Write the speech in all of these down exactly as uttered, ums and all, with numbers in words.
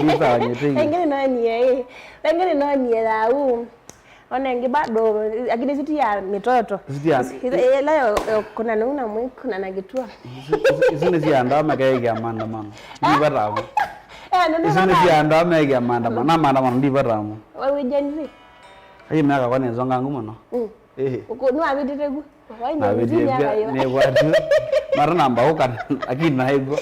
Nditawanyĩte. Ĩngĩ nĩnonie, ĩ. Ĩngĩ nĩnonie yau. Ona ĩngĩ bado, lakini isu ti ya mĩtoto. Isu ti ya. Ila yo, yo, kuna nũu na mwĩ, kuna na kĩtua. Isu, isu, isu nĩ cia andũ aa makeĩkĩa maandamano. Ndivatamo. Eh, nĩ isu nĩ cia andũ aa meĩkĩa maandamano. Na maandamano ndivatamo. Wewe Gen Z? Ayi, mĩaka kwa nĩsongangu mũno. Mm. Ĩhĩ. Nĩwavĩtĩte ku? Nĩkwatĩwe. Mara namba ũka, lakini naĩkw'a.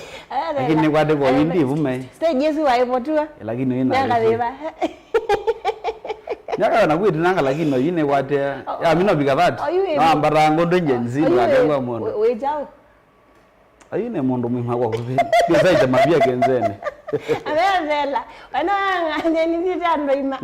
Lakini nĩkwatĩkwa indi vume. Stage ĩsu waĩvotiwa. Lakini ĩna. Myaka yĩva? Myaka na kwĩtinanga, lakini oyu nĩkwatĩa. Ya, mino vika that. Oyu ĩ. Nawambataa ngũndũ Gen Z, ndwakengwa mũndũ. Wĩ kyaũ? Ayu nĩ mũndũ mũima kwa kũthĩ. Kĩsaita mavia kenzene. Avethela. Wana ng'anyeni sita andũ ima.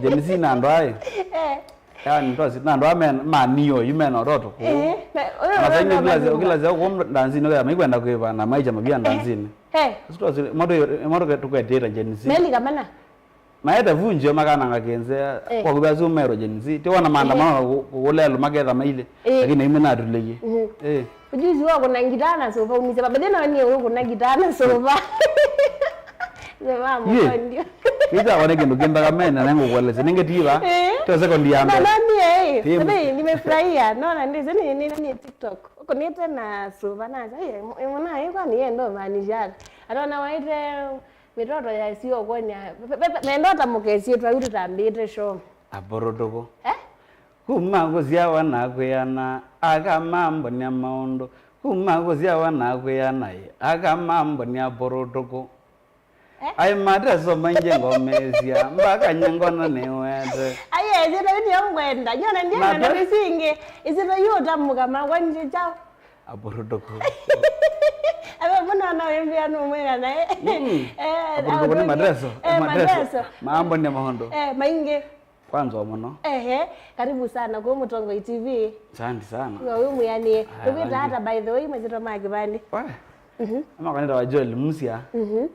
Gen Z na andũ aĩ. Eh. Yaani, twasi, na andũ ame, manio, yu mena ũtoto. Eh, me, ũyũ. Masaini ũyũ ũkĩlasya, ũkĩlasya ũkũ ndanzini, ũkĩla maikwenda kwĩva na maija mavia ndanzini. Eh. Twasi, moto, moto ke-, tuketĩta Gen Z. Meli kamana. Maete vunjio makananga kenzea, eh, kwa kũvya su mero Gen Z. Ti wana maandamano, eh, kũ-, kũkũlea andũ maketha mailĩ. Eh. Lakini aime natulĩie. Mhm. Eh. Ujuzi wa kuna ngitaa na sofa umise. Baba, thĩna nĩ ũyũ kuna ngitaa na sofa. Nĩ wa mũkondio. Nĩkyawa nĩ kĩndũ kĩndaga mene na ngũkuelesya. Nĩngĩ tiva. Eh. Tio sekondi ya mbele. Na nani, eh? Tim. Baba, nimefurahia. Naona ndizi ni, ni, ni TikTok. Uko nite na sofa na. Eh, mwana yeye kwani yeye ndo maanisha. Ataona waite mĩtoto ya sio kwanya. Pe-, pe-, pe-, mendo ta mũkesie twa utu tambite show. Aporotoko. Eh? Kuma kũsyawa na kwĩana, aka mambonya maũndũ. Kuma kũsyawa na kwĩana, ĩ, aka mambonya porotoko. Eh? Ai mateso maingĩ ngomesya, mbaka nyangona nĩwete. Ai, ĩsĩto yu nĩyo ngwenda. Nyona ndiye na ndoto isu ingĩ. Ĩsĩto yu ũtamũka makwa nje chao. Aporotoko. Awe mbona na wembea no mwĩra naye. Mm. Eh, aporotoko nĩ mateso. Eh, mateso. Mambonya maũndũ. Eh, maingĩ. Kwanza mũno. Ehe, karibu sana kwa Mũtongoi T V. Asante sana. Kwa wewe mwianie. Aya, tũkwĩta ata, by the way, maitho ma kĩvandĩ? Wa. Mhm. Ama kanita wa Joel Musia. Mhm.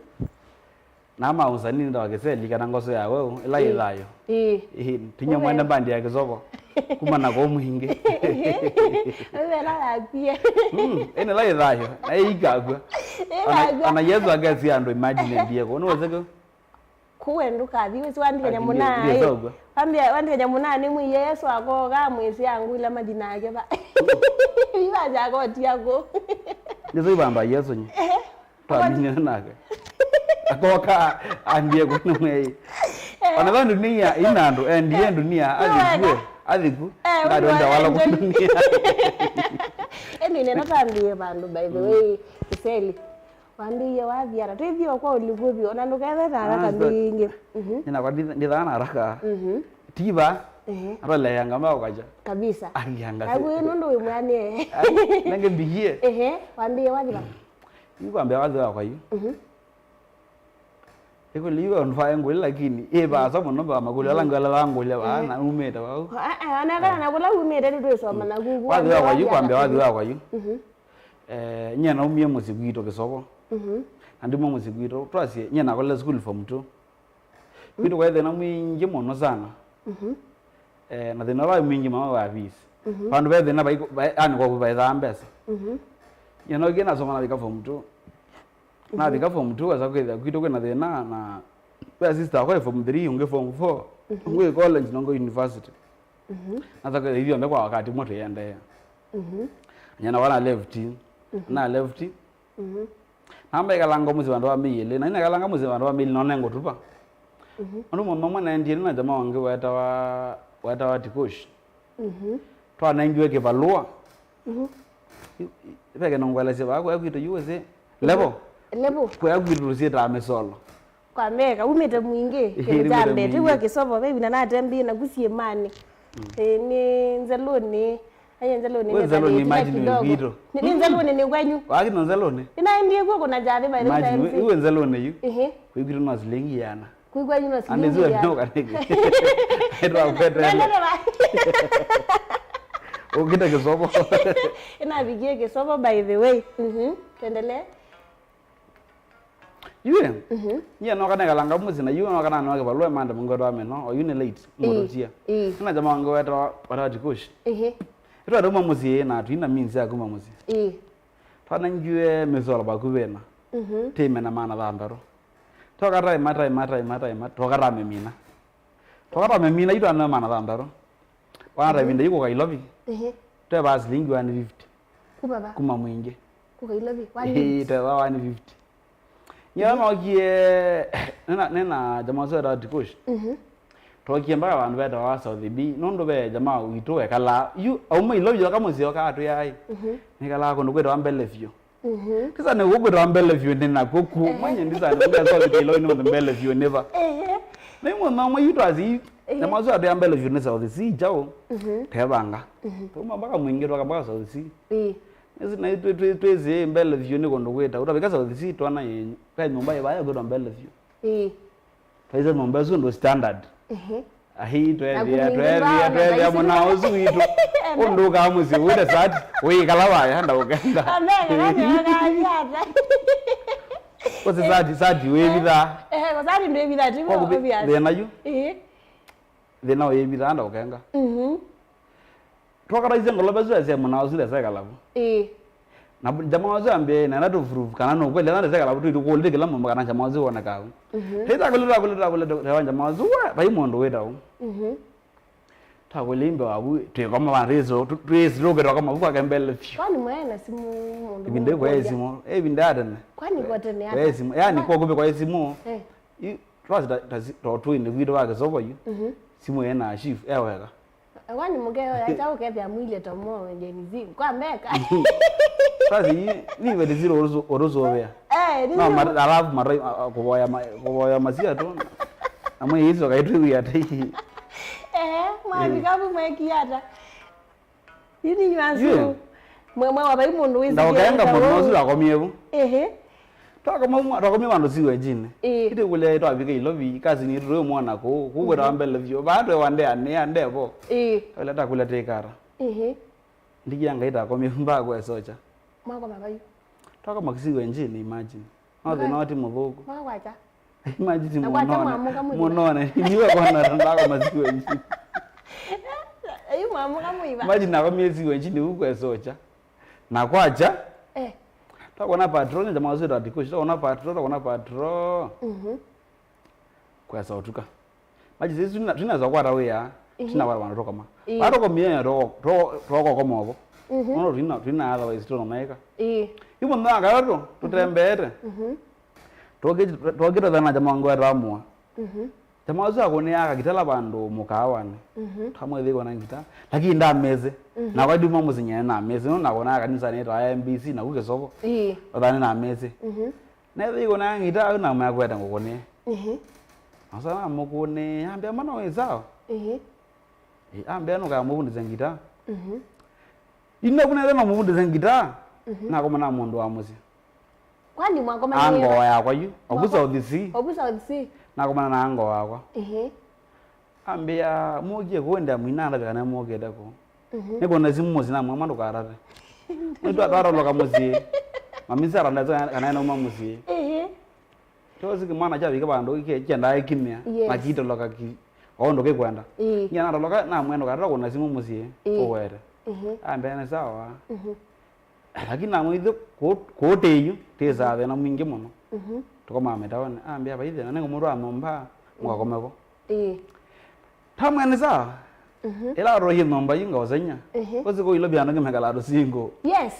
Na ma usani nda wa Kiseli kana ngoso ya wewe, ila ithayo. Ii. Ii, tinya mwenda bandi ya Kisoko. Kuma na kwa mwingi. Wewe la ya pia. Mm, ene la ithayo. Na ikagwa. Ona, ona Yesu agasi andũ imagine ndiye ko. No wezeke. Kuwe ndũkathi, wĩsĩ wandĩkany'a mũnaa, ĩ. Wambĩa, wandĩkany'a mũnaa nĩ mwĩie Yesũ akoka, mwĩsĩ angũlya mathi nake va. Viva syakotia kũ. Nĩsĩ ivamba Yesũ nyi. Ehe. Twaminyana nake. Akoka, ambie kuna mwei. Eh. Ona va dunia, ina andũ, endie dunia, athikue, athiku, eh, ndadonda wala kwa dunia. Eni nena tambie vandu, by the way, Kiseli. Wambĩie wathiana, twĩthio kwa ũliku vyũ, ona ndũkethe na haraka mbingĩ. Mhm. Nĩnakwa ndithaa na haraka. Mhm. Tiva. Ehe. Atwaleanga mba ũkaja. Kabisa. Akianga. Naku ĩ nũndũ wĩ mwanĩe. Nenge mbigie. Ehe, wambĩie wathika. Yu kwambĩa wathi wakwa yu. Mhm. Ĩkũlĩ yu ndwae ngũlĩ, lakini ĩ vaasa mũno va makũlĩ ala ngala vangũlya vaa na umĩte vau. Ah, ah, ona kana na kũla umĩte nĩtwĩsoma na kuku. Wathi wakwa yu, kwambĩa wathi wakwa yu. Mhm. Eh, nyie naumie mũsyĩ kwitũ Kĩsovo. Mhm. Na ndima mũsyĩ kwitũ, twasie, nyie nakolile school form two. Kwitũ kwaĩ thĩna mwingĩ mũno sana. Mhm. Eh, na thĩna ũla waĩ mwingĩ mũno wa fees. Mhm. Vandũ ve thĩna vai, vai, yani kwa vaithaa mbesa. Mhm. Nyie nokie nasoma navika form two. Mhm. Navika form two, wesa kwĩthĩa kwitũ kwĩna thĩna na ve sister wakwa form three, ũngĩ form four, mhm, ũngĩ college, na ũngĩ university. Mhm. Nasa kwĩthĩa ithyonthe kwa wakati ũmwe tũiendeea. Mhm. Nyie nakwa na left. Mhm. Na left. Mhm. Na maikalanga mũsyĩ vandũ va mĩĩ ĩlĩ, na naikalanga mũsyĩ vandũ va mĩĩ ĩlĩ, nona ngũtuva. Mhm. Andũ mamwe naendie na jamaa wangĩ wetawa, wetawa Tikoshi. Mhm. Twanengiwe kĩvalũa. Mhm. I, i, veke nongwelesye vaa kũya kwitũ U S A. Level. Level. Kũya kwitũ tũsyĩtaa mĩsolo. Kwa meka, umĩte mwingĩ, kĩndũ kya mbee, tiwe Kĩsovo, ve ĩvinda natembie naku syĩmanĩ. Mm. Eh, nĩ nzelũnĩ, aye nzelũnĩ. We nĩ nzelũnĩ, imagine kidogo. Wĩ kwitũ. Nĩ, nĩ nzelũnĩ nĩ kwenyu. Wakino nzelũnĩ? Nĩnaendie kuo kuna jathi by the time. Imagine, we, we nzelũnĩ yu. Ehe. Kwĩ kwitũ no silingi yana. Kwĩ kwenyu no silingi yana. Andi ziwe no kaniki. Etwa kwete. Nendele ba. Ukite Kĩsovo. Inavikie Kĩsovo by the way. Mhm. Tuendelee. Yue, mhm, nyie noka nekalanga mũsyĩ na yu noka nanoa kĩvalũa manda mũngo twa meno, o yu nĩ late, ii, mũtotia. Ii. Ina jamaa wange wetawa, wetawa Tikoshi. Ehe. Itwa nduma mũsyĩ na twina means ya kuma mũsyĩ. Ii. Twanengiwe mĩsolo vakuvĩ na. Mhm. Tĩme na maana thantharũ. Twoka twaima, twaima, twaima, twaima, twoka twamĩmina. Twoka twamĩmina, yu twana maana thanthatũ. Wana ta ĩvinda yu kũka Ilovi. Ehe. Twevaa silingi one fifty. Kuma va? Kuma Mwingĩ. Kũka Ilovi, one fifty. Ĩĩ, twevaa one fifty. Nyie nookie, nena, nena jamaa ũsu wetawa Tikush. Mhm. Twokie mpaka vandũ vetawa South B. Nũndũ ve jamaa witũ wekalaa. Yu, auma Ilovi yoka mũsyĩ oka atwĩai. Mhm. Nĩkalaa kũndũ kwĩtawa Mbele vyũ. Mhm. Ndisa nĩ gũkwĩtawa Mbele vyũ nĩ nakw'o ku. Ehe. Mwenye ndisa nĩ gũkwĩtawa Ilovi nĩ Mbele vyũ nĩ va. Ehe. Na imwe mama yu twasi, ehe, jamaa ũsu atwĩa Mbele vyũ nĩ South C kyaũ. Mhm. Tevanga. Mhm. Tuma mpaka Mwingĩ twoka mpaka South C. Ĩĩ. Nĩsĩ na twĩ, twĩ, twĩsĩ Mbele vyũ nĩ kũndũ kwĩta. Ũtavika South C twana yenyu. Ve nyũmba ĩvaya kwĩtwa Mbele vyũ. Ĩĩ. Twaisye nyũmba ĩsu ndũ standard. Ehe. Ahi, twethĩa, twethĩa, twethĩa mũna ũsu witũ. Ũndũ ũkaa mũsyĩ, wĩte sati, wĩkala vaya, ndaũkenda. Ameka, ameka, ameka. Ũsi sati, sati, wĩvithaa. Ehe, kwa sati ndwĩvithaa, ti kwa kubi-, obvious. Thĩna yu. Ĩĩ. Thĩna ũyĩvithaa, ndaũkenga. Mhm. Twakataisye ngolova ĩsu yasya mũna ũsu yasya kalavu. Ĩĩ. Na bu-, jamaa ũsu ambĩe, na ndatũ prove kana nũkweli, na ndasya kalavu twĩ tũkũlĩte kĩla mũndũ kana jamaa ũsu wonekaa. Mhm. Tei takũlĩ, takũlĩ, takũlĩ, tawa jamaa ũsu, wa, vai mũndũ wĩtaũ. Mhm. Takũlĩ imbe wavu, twĩkoma va, twĩsĩ, twĩsĩ, tũkĩtoka mavu kwake Mbele vyũ. Kwani mwaĩ na simũ mũndũ? Ĩvinda ĩkwaĩ simũ, ĩvinda ya tene. Kwani kwa tene ata? Kwaĩ simũ, yani kwa kuvi kwaĩ simũ. Eh. Yu, twasi ta, ta si-, ta ũtũinĩ witũ wa Kĩsoko yu. Mhm. Simũ ĩna archive, e weka. Kwani mũkeo ya kyaũ kethĩa mwilye tomo Gen Z? Kwa meka. Twasi, ni veti zero ũrũsũvĩa. Eh, ni. No, ma-, alafu matai, a, a, kũvoya ma-, kũvoya masia tu. Na mwĩ hizo kaitũ wia tai. Eh, mwavika vu mwekiata. Ini nywasu. Mwe, mwe wa vai mũndũ wĩsĩ. Ndaũkenga mũndũ ũsu akomie vu. Ehe. Twakoma, twakomie vandũ siwenjinĩ. Ĩĩ. Ĩtĩ kũlya twavika Ilovi, kasi nitũ twĩ mwana kũu, kũu kwĩtawa Mbele vyũ. Vaa twewa ndea, nĩa ndevo. Ĩĩ. Twaleta kũlya tĩkara. Ehe. Ndikia Ngai takomie mbaa kwa socha. Mwakoma vai? Twakoma siwenjinĩ, imagine. No thĩna ũti mũthũku. Mwakwacha. Imagine. Na kwake mũnone. Mwamũka mũthima. Mũnone. Niwe kwana ndako masiwe nji. Yu mwamũka mũiva. Imagine nako miezi wenji ni ukwe socha. Na kwacha. Eh. Twakona patrol, jamaa wazee tatikushi. Twakona patrol, twakona patrol. Mhm. Kwesa utuka. Maji sisi tuna, tunaweza kwata wĩa. Mhm. Tuna wala wanatokoma. Ĩĩ. Watokomie toko, toko, toko komovo. Mhm. Nono tuna, tuna otherwise tunomaeka. Ĩĩ. Yu mũthenya wa katatũ, tũtembeete. Mhm. Twokĩte, twokĩte thana jamaa wangu atamua. Mhm. Jamaa ũsu akũnĩaa kakitala vandũ mũkaawanĩ. Mhm. Twamwĩthĩwa na ngita, lakini ndamĩsĩ. Mhm. Nakwa ndiuma mũsyĩ nyene namĩsĩ, no nakũnaa kanisanĩ ĩtawa M B C, naku Kĩsoko. Ĩĩ. Othani namĩsĩ. Mhm. Nethĩwa na ngita, au namwĩakwete ngũkũnĩe. Ehe. Asa namũkũnĩe, ambĩa, "Mwana wĩ sawa?" Ehe. Ĩ, ambĩa, "Nũkamũvundĩsya ngita." Mhm. Ina kunetha no mũvundĩsya ngita. Mhm. Nakoma na mũndũ wa mũsyĩ. Kwani mwakomanie? Ango yakwa yu. Ovusa ũthisi. Ovusa ũthisi. Nakomana na ango wakwa. Ehe. Ambĩa, "Mũkie kũndĩa mwina ndavya kana mũkĩte kũ." Mhm. Nĩkũna simu mũsyĩ na mwana ndũkatate. Nĩtwa twaroloka mũsyĩ. Mami Sara ndazo kana ena uma mũsyĩ. Ehe. Kyosi kĩmwana kyavika vandũ kĩ-, kĩendaa ĩkimĩa, yes, na kitoloka ki-, o ũndũ kĩkwenda. Ĩĩ. Nyie natoloka, namwĩa ndũkatata kũna simu mũsyĩ, ĩĩ, ũwete. Mhm. Ambĩa nĩ sawa. Mhm. Lakini namwĩthĩ kũ-, kũũtĩĩu, tĩsaa thĩna mwingĩ mũno. Mhm. Tũkomaa mĩtaonĩ. Ambĩa, "Vai thĩna, nĩngũmũtwaa nyũmba, mũkakome vo." Ĩĩ. Tamwene sawa. Mhm. Ĩla ũtoie nyũmba yu ngaũsenya. Mhm. Ũsi kũilo vyana ngĩmekala tũsingo. Yes.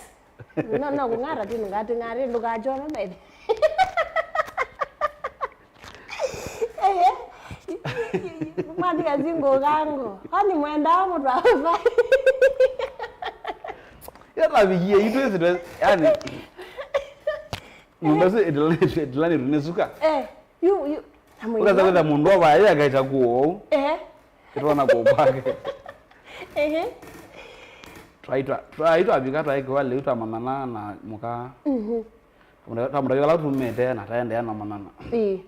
No, no, kũng'ata ti nũngati ng'ati, ndũkachome mbele. Ehe. Mwathi kasingo kango. Kwani mwendaa mũtwafa? Yatavikie, itwĩsĩ, yani. Nyũmba ĩsu ĩtilanĩtwe nĩ suka. Eh, yu, yu. Ũkasa kwĩtha mũndũ wa vaya akaita kuo ũu. Eh. Ĩtwana kuo kwake. Ehe. Twaitwa, twaitwa vika twaĩkĩwa lĩu twamanyana na mũka. Mhm. Twamũtavya vala tumĩte na taendeea na manyana. Ĩĩ.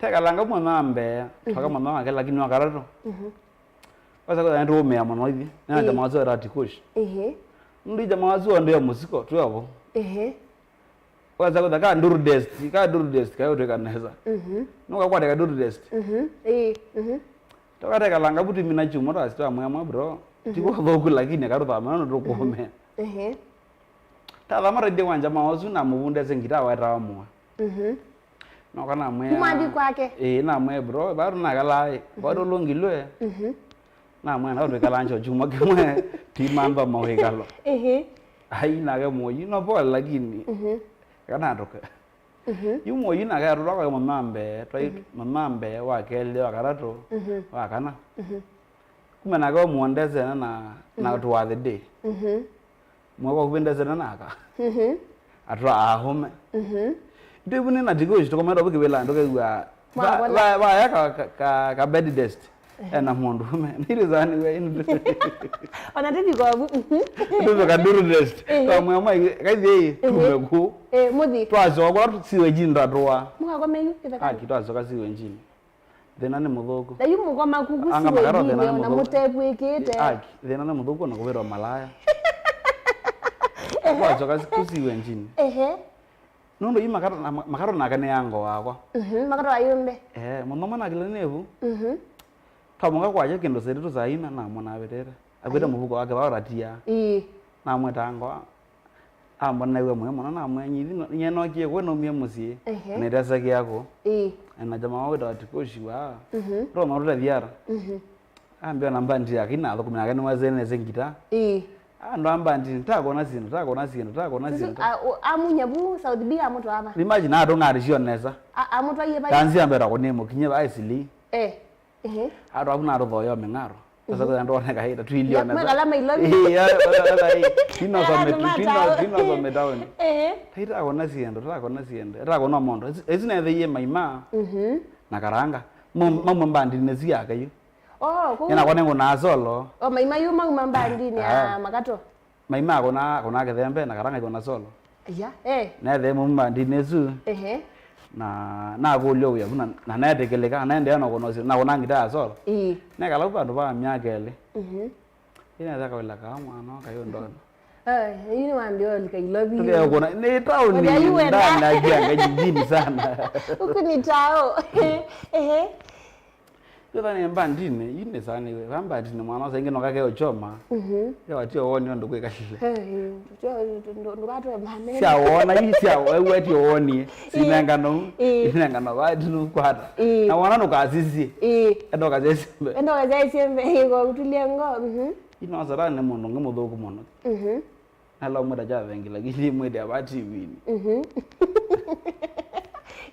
Tekalanga mwana wa mbee, mhm, twaka mwana wake lakini wa katatũ. Mhm. Wasa kwĩtha nĩtũũmĩa mũno ithyĩ. Nĩna, ĩĩ, jamaa wasu wĩtawa Tikush. Ehe. Ndi jamaa wasu ondea mũsiko twĩ avo. Ehe. Wesa kũtha ka nduru test, ka nduru test, kayo twĩka nesa. Mhm. Nũkakwate ka nduru test. Mhm. Ĩĩ, mhm. Tũkatekalanga vu tumina chuma twasi twamwĩa mwa bro. Mhm. Ti kwa thũku lakini akarũthama no tũkũũmĩa. Ehe. Tathama raidie kwa njama ũsu na mũvundese ngita wetawa mua. Mhm. Noka namwĩa. Nĩmwathi kwake? Ĩĩ, namwĩa, "Bro, vaa tũnakalaa ĩ, vaa tũlũngilwe." Mhm. Namwĩa, "Nao twĩkalaa njo kyumwa kĩmwe, tũimantha mawĩkalo." Ĩhĩ. Ai, nake mũyi, "No pole, lakini." Mhm. Kanatũke. Mhm. Yu mũyi nake atũtwaa kwa mama mbee, twai mama mbee, wa kelĩ, wa katatũ, mhm, wa kana. Mhm. Kuma nake ũmũondesene na, na, mhm, tũwathi day. Mhm. Mwaka ũkuvĩndesene naka. Mhm. Atwa aũme. Mhm. Itũ ivu nĩ na tikoshi tũkomenda ũvikĩwĩla ndũkew'a. Mwaka va, ũla. Va, vaya ka, ka, ka, ka bed rest. Ehe. Ena mũndũũme. Nĩrĩsaniwe. Ona tũthikovu. Mhm. Tũthika nduru rest. Ehe. Twamwĩa mwa kaithiĩ. Ehe. Tume ku. Eh, mũthi. Twacoka kũla siwe njini ndatũa. Mũkakome yu kĩthekani. Aki twacoka siwe njini. Thĩna nĩ mũthũku. Na yu mũkoma kuku. Anga siwe makaro njini thĩna nĩ ona mũthũku. Mũtevwĩkĩte. Aki, thĩna nĩ mũthũku ona kũvĩtwa malaya. Ehe. Twacoka kusiwe njini. Ehe. Nũndũ yu makaro na, makaro nake nĩ ango wakwa. Mhm, makaro ayũmbe. Eh, mũthoma na kĩla nĩvu. Mhm. Twamũka kwakya kĩndũ saa itatũ saa ina namwona avĩtĩte. Akwĩte mũvuko wake vaa ũtatia. Ĩĩ. Namwĩtaa ngoa. Ambona naiwe mũyo mũno namwĩa nyithi nye nokie kwe naumie mũsyĩ. Ehe. Nĩtesekea kũ. Ĩĩ. Na jamaa wĩtawa Tikoshi wa. Mhm. Roma rũte thiara. Mhm. Ambĩa na mbandi yake, inathũkũmĩra nake nĩwasene nese ngita. Ĩĩ. Andũ a mbandinĩ, takona syĩndũ, takona syĩndũ, takona syĩndũ. Amunya vu South B amũtwaa va? Imagine, atũng'arisio nesa. Amũtwaie vai? Kanzi ambeta kũnĩmũkinyie va Isili. Eh. Ehe. Atwaku na atũthoyo mĩng'aro. Sasa kwa ndo neka hita tuilio nesa. Mwekala mailovi. Eh, ya, ya, ya, ya. Tinosome tu, tino, tinosome town. Ehe. Takona syĩndũ, takona syĩndũ. Takona mondo. Esi na theye maima. Mhm. Na karanga. Mamwe mbandinĩ si yake yu. Oh, kũu. Ĩna kwa nengũnaa solo. Oh, maima yu mauma mbandinĩ ya Makato. Maima akũnaa, akũnaa kĩthembe na karanga ikũna solo. Ya, eh. Nethee mauma mbandinĩ ĩsu. Ehe. Na nakũlya wĩa vu na, na netĩkĩlĩka, naendeea na kũna ũsĩ, nakũna ngitaa ya solo. Ĩĩ. Nekala vu vandũ va myaka ĩlĩ. Mhm. Ĩnetha kawĩla kaa mwana wa kaĩ ũndona. Eh, yu nĩwambia ũlika Ilovi. Tũkekũna, nĩ taũni ndanakianga jijini sana. Huku ni tao. Ehe. Kwĩthwa nĩ mbandinĩ, yu nĩsaniwe. Va mbandinĩ mwana ũsa ingĩ noka ke ũchoma. Mhm. Yo atio woni ũndũ kwĩkalile. Hey, ndũkatwe mame. Sya wona, yu sya wewe atio woni. Sinengano, ĩĩ, sinengano, va ndinu kwata. Ĩĩ. Na wona nũkasisye. Ĩĩ. Enda ũkasesye mbe. Enda ũkasesye mbe, ĩĩ, kwa kutulia ngo. Mhm. Ino sara nĩ mũndũ ũngĩ mũthũku mũno. Mhm. Nala ũmwĩta kya vengi, lakini mwĩte ava T V-inĩ. Mhm.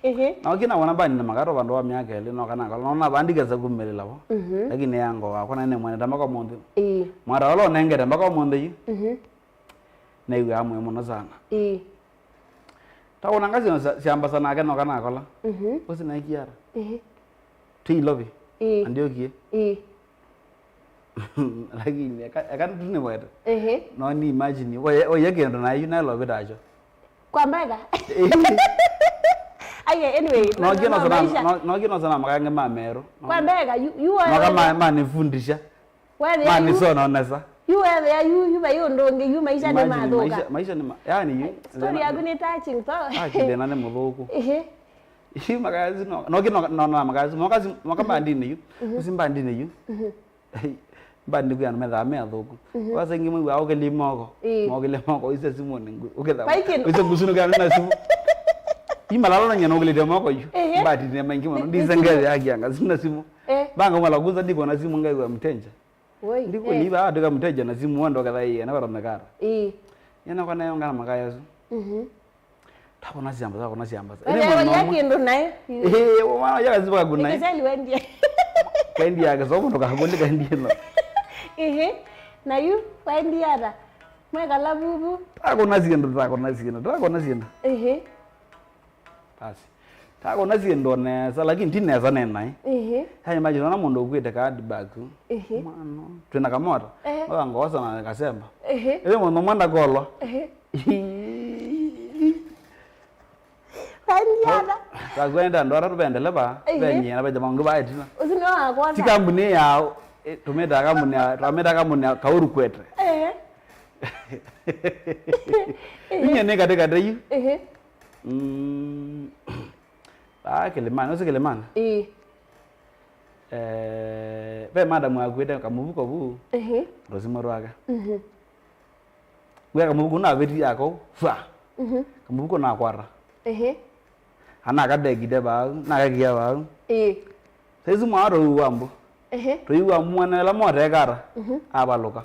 Ehe. Na ũkĩ nawona mbandinĩ Makato vandũ wa myaka ĩlĩ, no kana kala nona vandikesa kumĩlĩla vo. Mhm. Lakini yango wakwa na nĩ mwenete mpaka ũmũnthĩ. Ĩĩ. Mwata ũla ũnengete mpaka ũmũnthĩ yu. Mhm. Nĩw'aa mwĩ mũno sana. Ĩĩ. Taũnanga syĩndũ sya, syambasa nake no kana akola. Mhm. Ũsi naĩkie ata? Ehe. Twĩ Ilovi. Ĩĩ. Na ndiokie. Ĩĩ. Lakini eka, eka tũnĩwete. Ehe. No ni imagine, oye, oye kĩndũ na yu nelo vitacho. Kwa mbega? Ĩĩ. Aye, anyway, no, no, kino no, sana, maisha. No, no, kino sana makange ma meru. No. Kwa mbega, yu, yu. No kama manifundisha. Wewe. Manisona onesa. Yu wewe, yu, yu, yu, yu, ndonge, yu maisha nĩ mathũka. Imagine, maisha, maisha nĩ ma, yani yu. Story yaku nĩ touching, though. Ah, kĩthĩna nĩ mũthũku. Ehe. Ĩ, makazi no, no kino, no, no, makazi, makazi, maka mbandinĩ yu. Mhm. Ũsi mbandinĩ yu. Mhm. Mbandinĩ kwĩ andũ methaa me athũku. Mhm. Wasa ingĩ mwĩw'a okĩlĩ moko. Ĩĩ. Mokĩlĩ moko, ise simu nĩ ngu, ũketha. Paikino. Ise ngusu nũkĩa na simu. Imalalo na nyana okĩlĩte moko yu. Ehe. Mbandinĩ maingĩ mũno. Ni, ni simu. Ndisengele ya kianga, sina simu. Eh. Banga mala kuza ndiko na simu ngaiwa mtenja. Woi, ndiko eh. Niba ndika mtenja na simu wando kadha yeye na bara mekara. Ĩĩ. Yana kwa nayo ngana makaya su. Mhm. Takona siamba, takona siamba. Ene mwana ya kindu naye. Eh, mwana ya kaziba kuna. Ikisali wendie. Kaindi ya kasomo ndo kakundi kaindi no. Ehe. Na yu, waindi ata? Mwekala vuvu. Takona siendo, takona siendo, takona siendo. Ehe. Basi. Takona siendo nesa, lakini ti nesa nenaĩ. Ehe. Haya imagine ona mũndũ ũkuĩte ka handbag. Ehe. Mwana, twĩna kamota. Ehe. Oya ngosa na kasemba. Ehe. Ewe mwana mwanda kolo. Ehe. Kaindiana. Takwenda ndo ara tubendele ba. Ehe. Benye na beja mangu ba etina. Usino akwa. Ti kambuni ya, eh, tumeta kambuni ya, tumeta kambuni ya Kauru kwete. Ehe. Inye nĩ katika yu. Ehe. Mm. Ah, Kilimani, ũsi Kilimani? Ĩĩ. Eh, ve madam wakuĩte kamũvuko vu. Ehe. Ndũsimũ rwake. Mhm. Wĩa kamũvuko na veti yako, fwa. Mhm. Kamũvuko na kwara. Ehe. Anakadekite vau, nakakia vau. Ĩĩ. Saizi mwana tũiw'a mbu. Ehe. Tũiw'a mwana ĩla mota ĩkata. Mhm. Avalũka.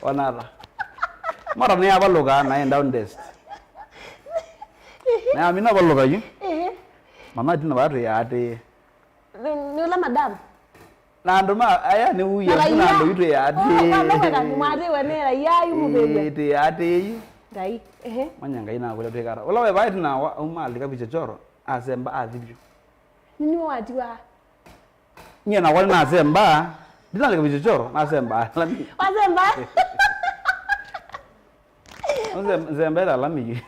Onatha. Mota nĩyavalũka na ĩ down dest. Na yamina valũka yu. Ehe. Mama tina vaa twĩatĩĩe. Nĩ, nĩ ũla madam? Na andũ ma, aya nĩ uya, na raia. Na andũ itũ ya atĩ. Kwamba kwenda mwatĩwe nĩ raia yu mũthĩnjwa. Ĩĩ, tĩ ya atĩ yu. Ngai. Ehe. Manya Ngai nakũlya twĩkata. Ũla we vaĩ tina wa, uma alika vichochoro, asemba athi vyũ. Nini watiwa? Nyie nakwa nĩ nasemba, ndinalika vichochoro, nasemba. Wasemba? Nze-, nzembera lami.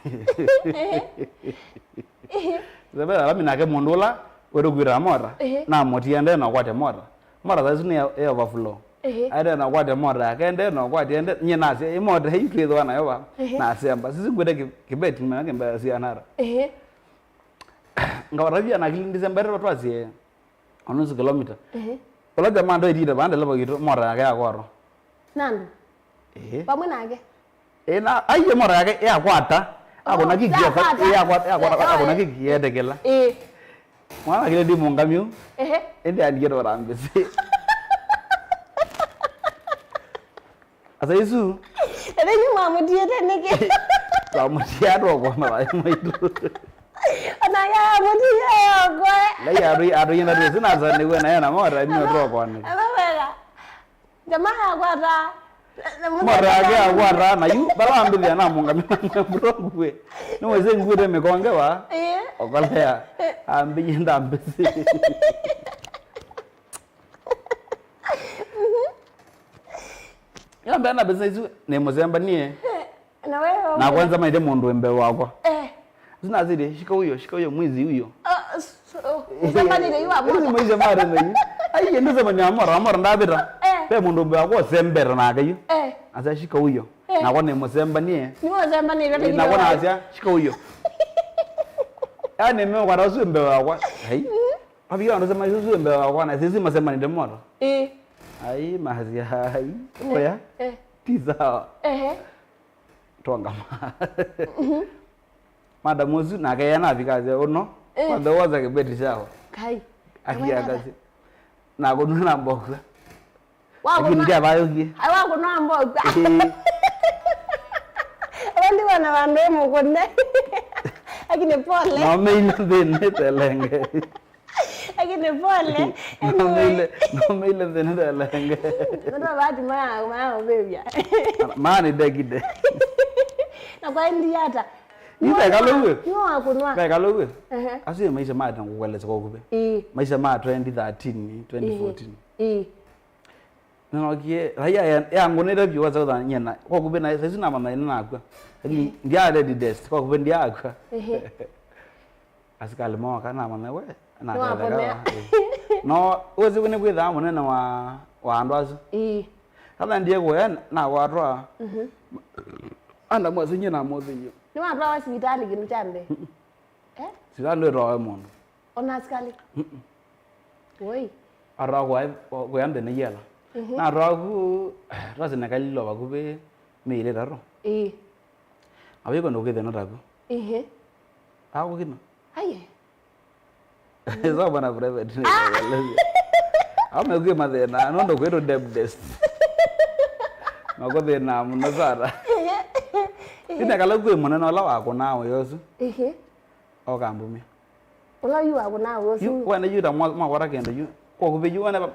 Nzembera lami nake mũndũ ũla wĩtũkwĩtaa mota, ehe, namũtia ndee na ũkwate mota. Mota saisu nĩ ya, ya overflow. Ehe. Aendee na ũkwate mota yake, ndee na ũkwate, ende, nyie nasya, "Ĩ mota ĩĩ twĩthwa nayo va?" Ehe. Nasemba. Sisi ngwĩte kĩ-, kĩbeti, mena kĩmbea sianara. Ehe. Ngawatavia na akili ndisembere twasye. Onusu kilomita. Ehe. Ũla jamaa ndoitite vaa ndeleva witũ, mota yake yakwatwa. Nandũ? Ĩĩ. Vamwe nake? Ĩĩ, na aiye mota yake yakwata. Oh, akũna kiki yakwata. Yakwata, yakwata, oh, akũna kiki yetekela. Ĩĩ. Mwana kile ndi mũngamyu. Ehe. Ĩndĩ andiye tora mbĩsĩ. Asa isu. Ĩthĩnyu mwamũtiĩte nĩkĩ? Twamũtia tũkona thayũ maitũ. Onake amũtiie yokwe. Lai atũi, atũi na twĩsĩ nasa nĩw'e na ena mota nĩo tũkone. Amawega. Jamaa akwata. Mota yake akwata na yu, vala ambĩthĩa na mũngamĩ na mwembũto ngue. Nĩwĩsĩ nguĩte mĩkonge wa. Ĩĩ. Okolea. Ambĩie ndambĩsĩ. Ĩla mbea na mbesa isu nĩmũsembanie. Na wewe na kwanza maite mũndũ wĩ mbee wakwa. Eh. Isu nasĩtie, "Shika huyo, shika huyo, mwizi huyo." Ah, s-, oh, mũsembanĩte yu wa mota. Isu maisha mara na yu. Ai, ende semania mora, mora ndavita. Eh. Pe mũndũ mbee wakwa ũsembera nake yu. Eh. Asa, "Shika huyo." Eh. Nakwa nĩmũsembanie. Nĩmũsembanie, nakwa nasya, "Shika huyo." Yaani, mekwata ũsu mbee wakwa. Ai. Mavika andũ sema isu mbee wakwa na sisi masemanĩte moto. Ĩĩ. Ai, mahasi, ai. Ne. Oya. Eh. Ti sawa. Ehe. Tongama. Mhm. Madam ũsu nake yanavika asya ũno. Eh. Kwanza woza kĩbeti chao. Kai. Akiakasya. Na kũnwa na mboka. Lakini ndiavayũkie. Ai, wakũnwa mboka. Ĩĩ. Wendi wana vandũ mũkũne. Lakini pole. Nomeile nthĩnĩ telenge. Lakini pole. Nomeile, nomeile nthĩnĩ telenge. Ndio bahati maya, maya ũvĩvya. Maana ndekide. Na kwa indi hata. Yu vekalũw'e. Nĩ wakũnwa. Vekalũw'e. Ehe. Asu nĩ maisha ma, ngũkũelesya kwa ũkuvĩ. Ĩĩ. Maisha ma twenty thirteen, twenty fourteen. Ĩĩ. Nĩnookie, raia ya, yangũnĩte vyũ, wasa ũthanyie na, kwa ũkuvĩ na, saisu namanya nĩ nakw'a. Lakini, ĩĩ, ndia ready desk, kwa ũkuvĩ ndiakw'a. Ehe. Asikalĩ mooka, namanya we, na nĩwaponea. Ĩĩ. No, wĩsĩ nĩ kwĩthaa mũnene wa, wa andũ asu. Ĩĩ. Kana ndiye kũya, nakwatwa. Mhm. Ana mwasĩ nyie na mũthĩny'o. Nĩwatwawa sivitalĩ kĩndũ kya mbee? Mm-mm. Eh? Sivitalĩ ndwĩtwawe mũndũ. Ona asikalĩ? Mm-mm. Woi. Atwawa kũya, kũya nthĩnĩ yela. Mhm. Natwawa ku, twasĩ na kalilo vakuvĩ mĩili ĩtatũ. Ĩĩ. Awiko ndũkĩthĩna taku. Ĩhĩ. Akũkina. Aye. Soma na private nĩ kuelezea. Au mekwĩ mathĩna, nũndũ kwĩtũ debdest. Makũthĩna mũno sana. Ĩhĩ. Ĩhĩ. Ĩna kala kwĩ mũnene ũla wakũnaa ũyũ ũsu. Ĩhĩ. Oka mbumia. Ũla yu wakũnaa ũyũ ũsu. Yu, wene yu ta mwa-, mwakwata kĩndũ yu. Kwa ũkuvĩ yu, wene va-,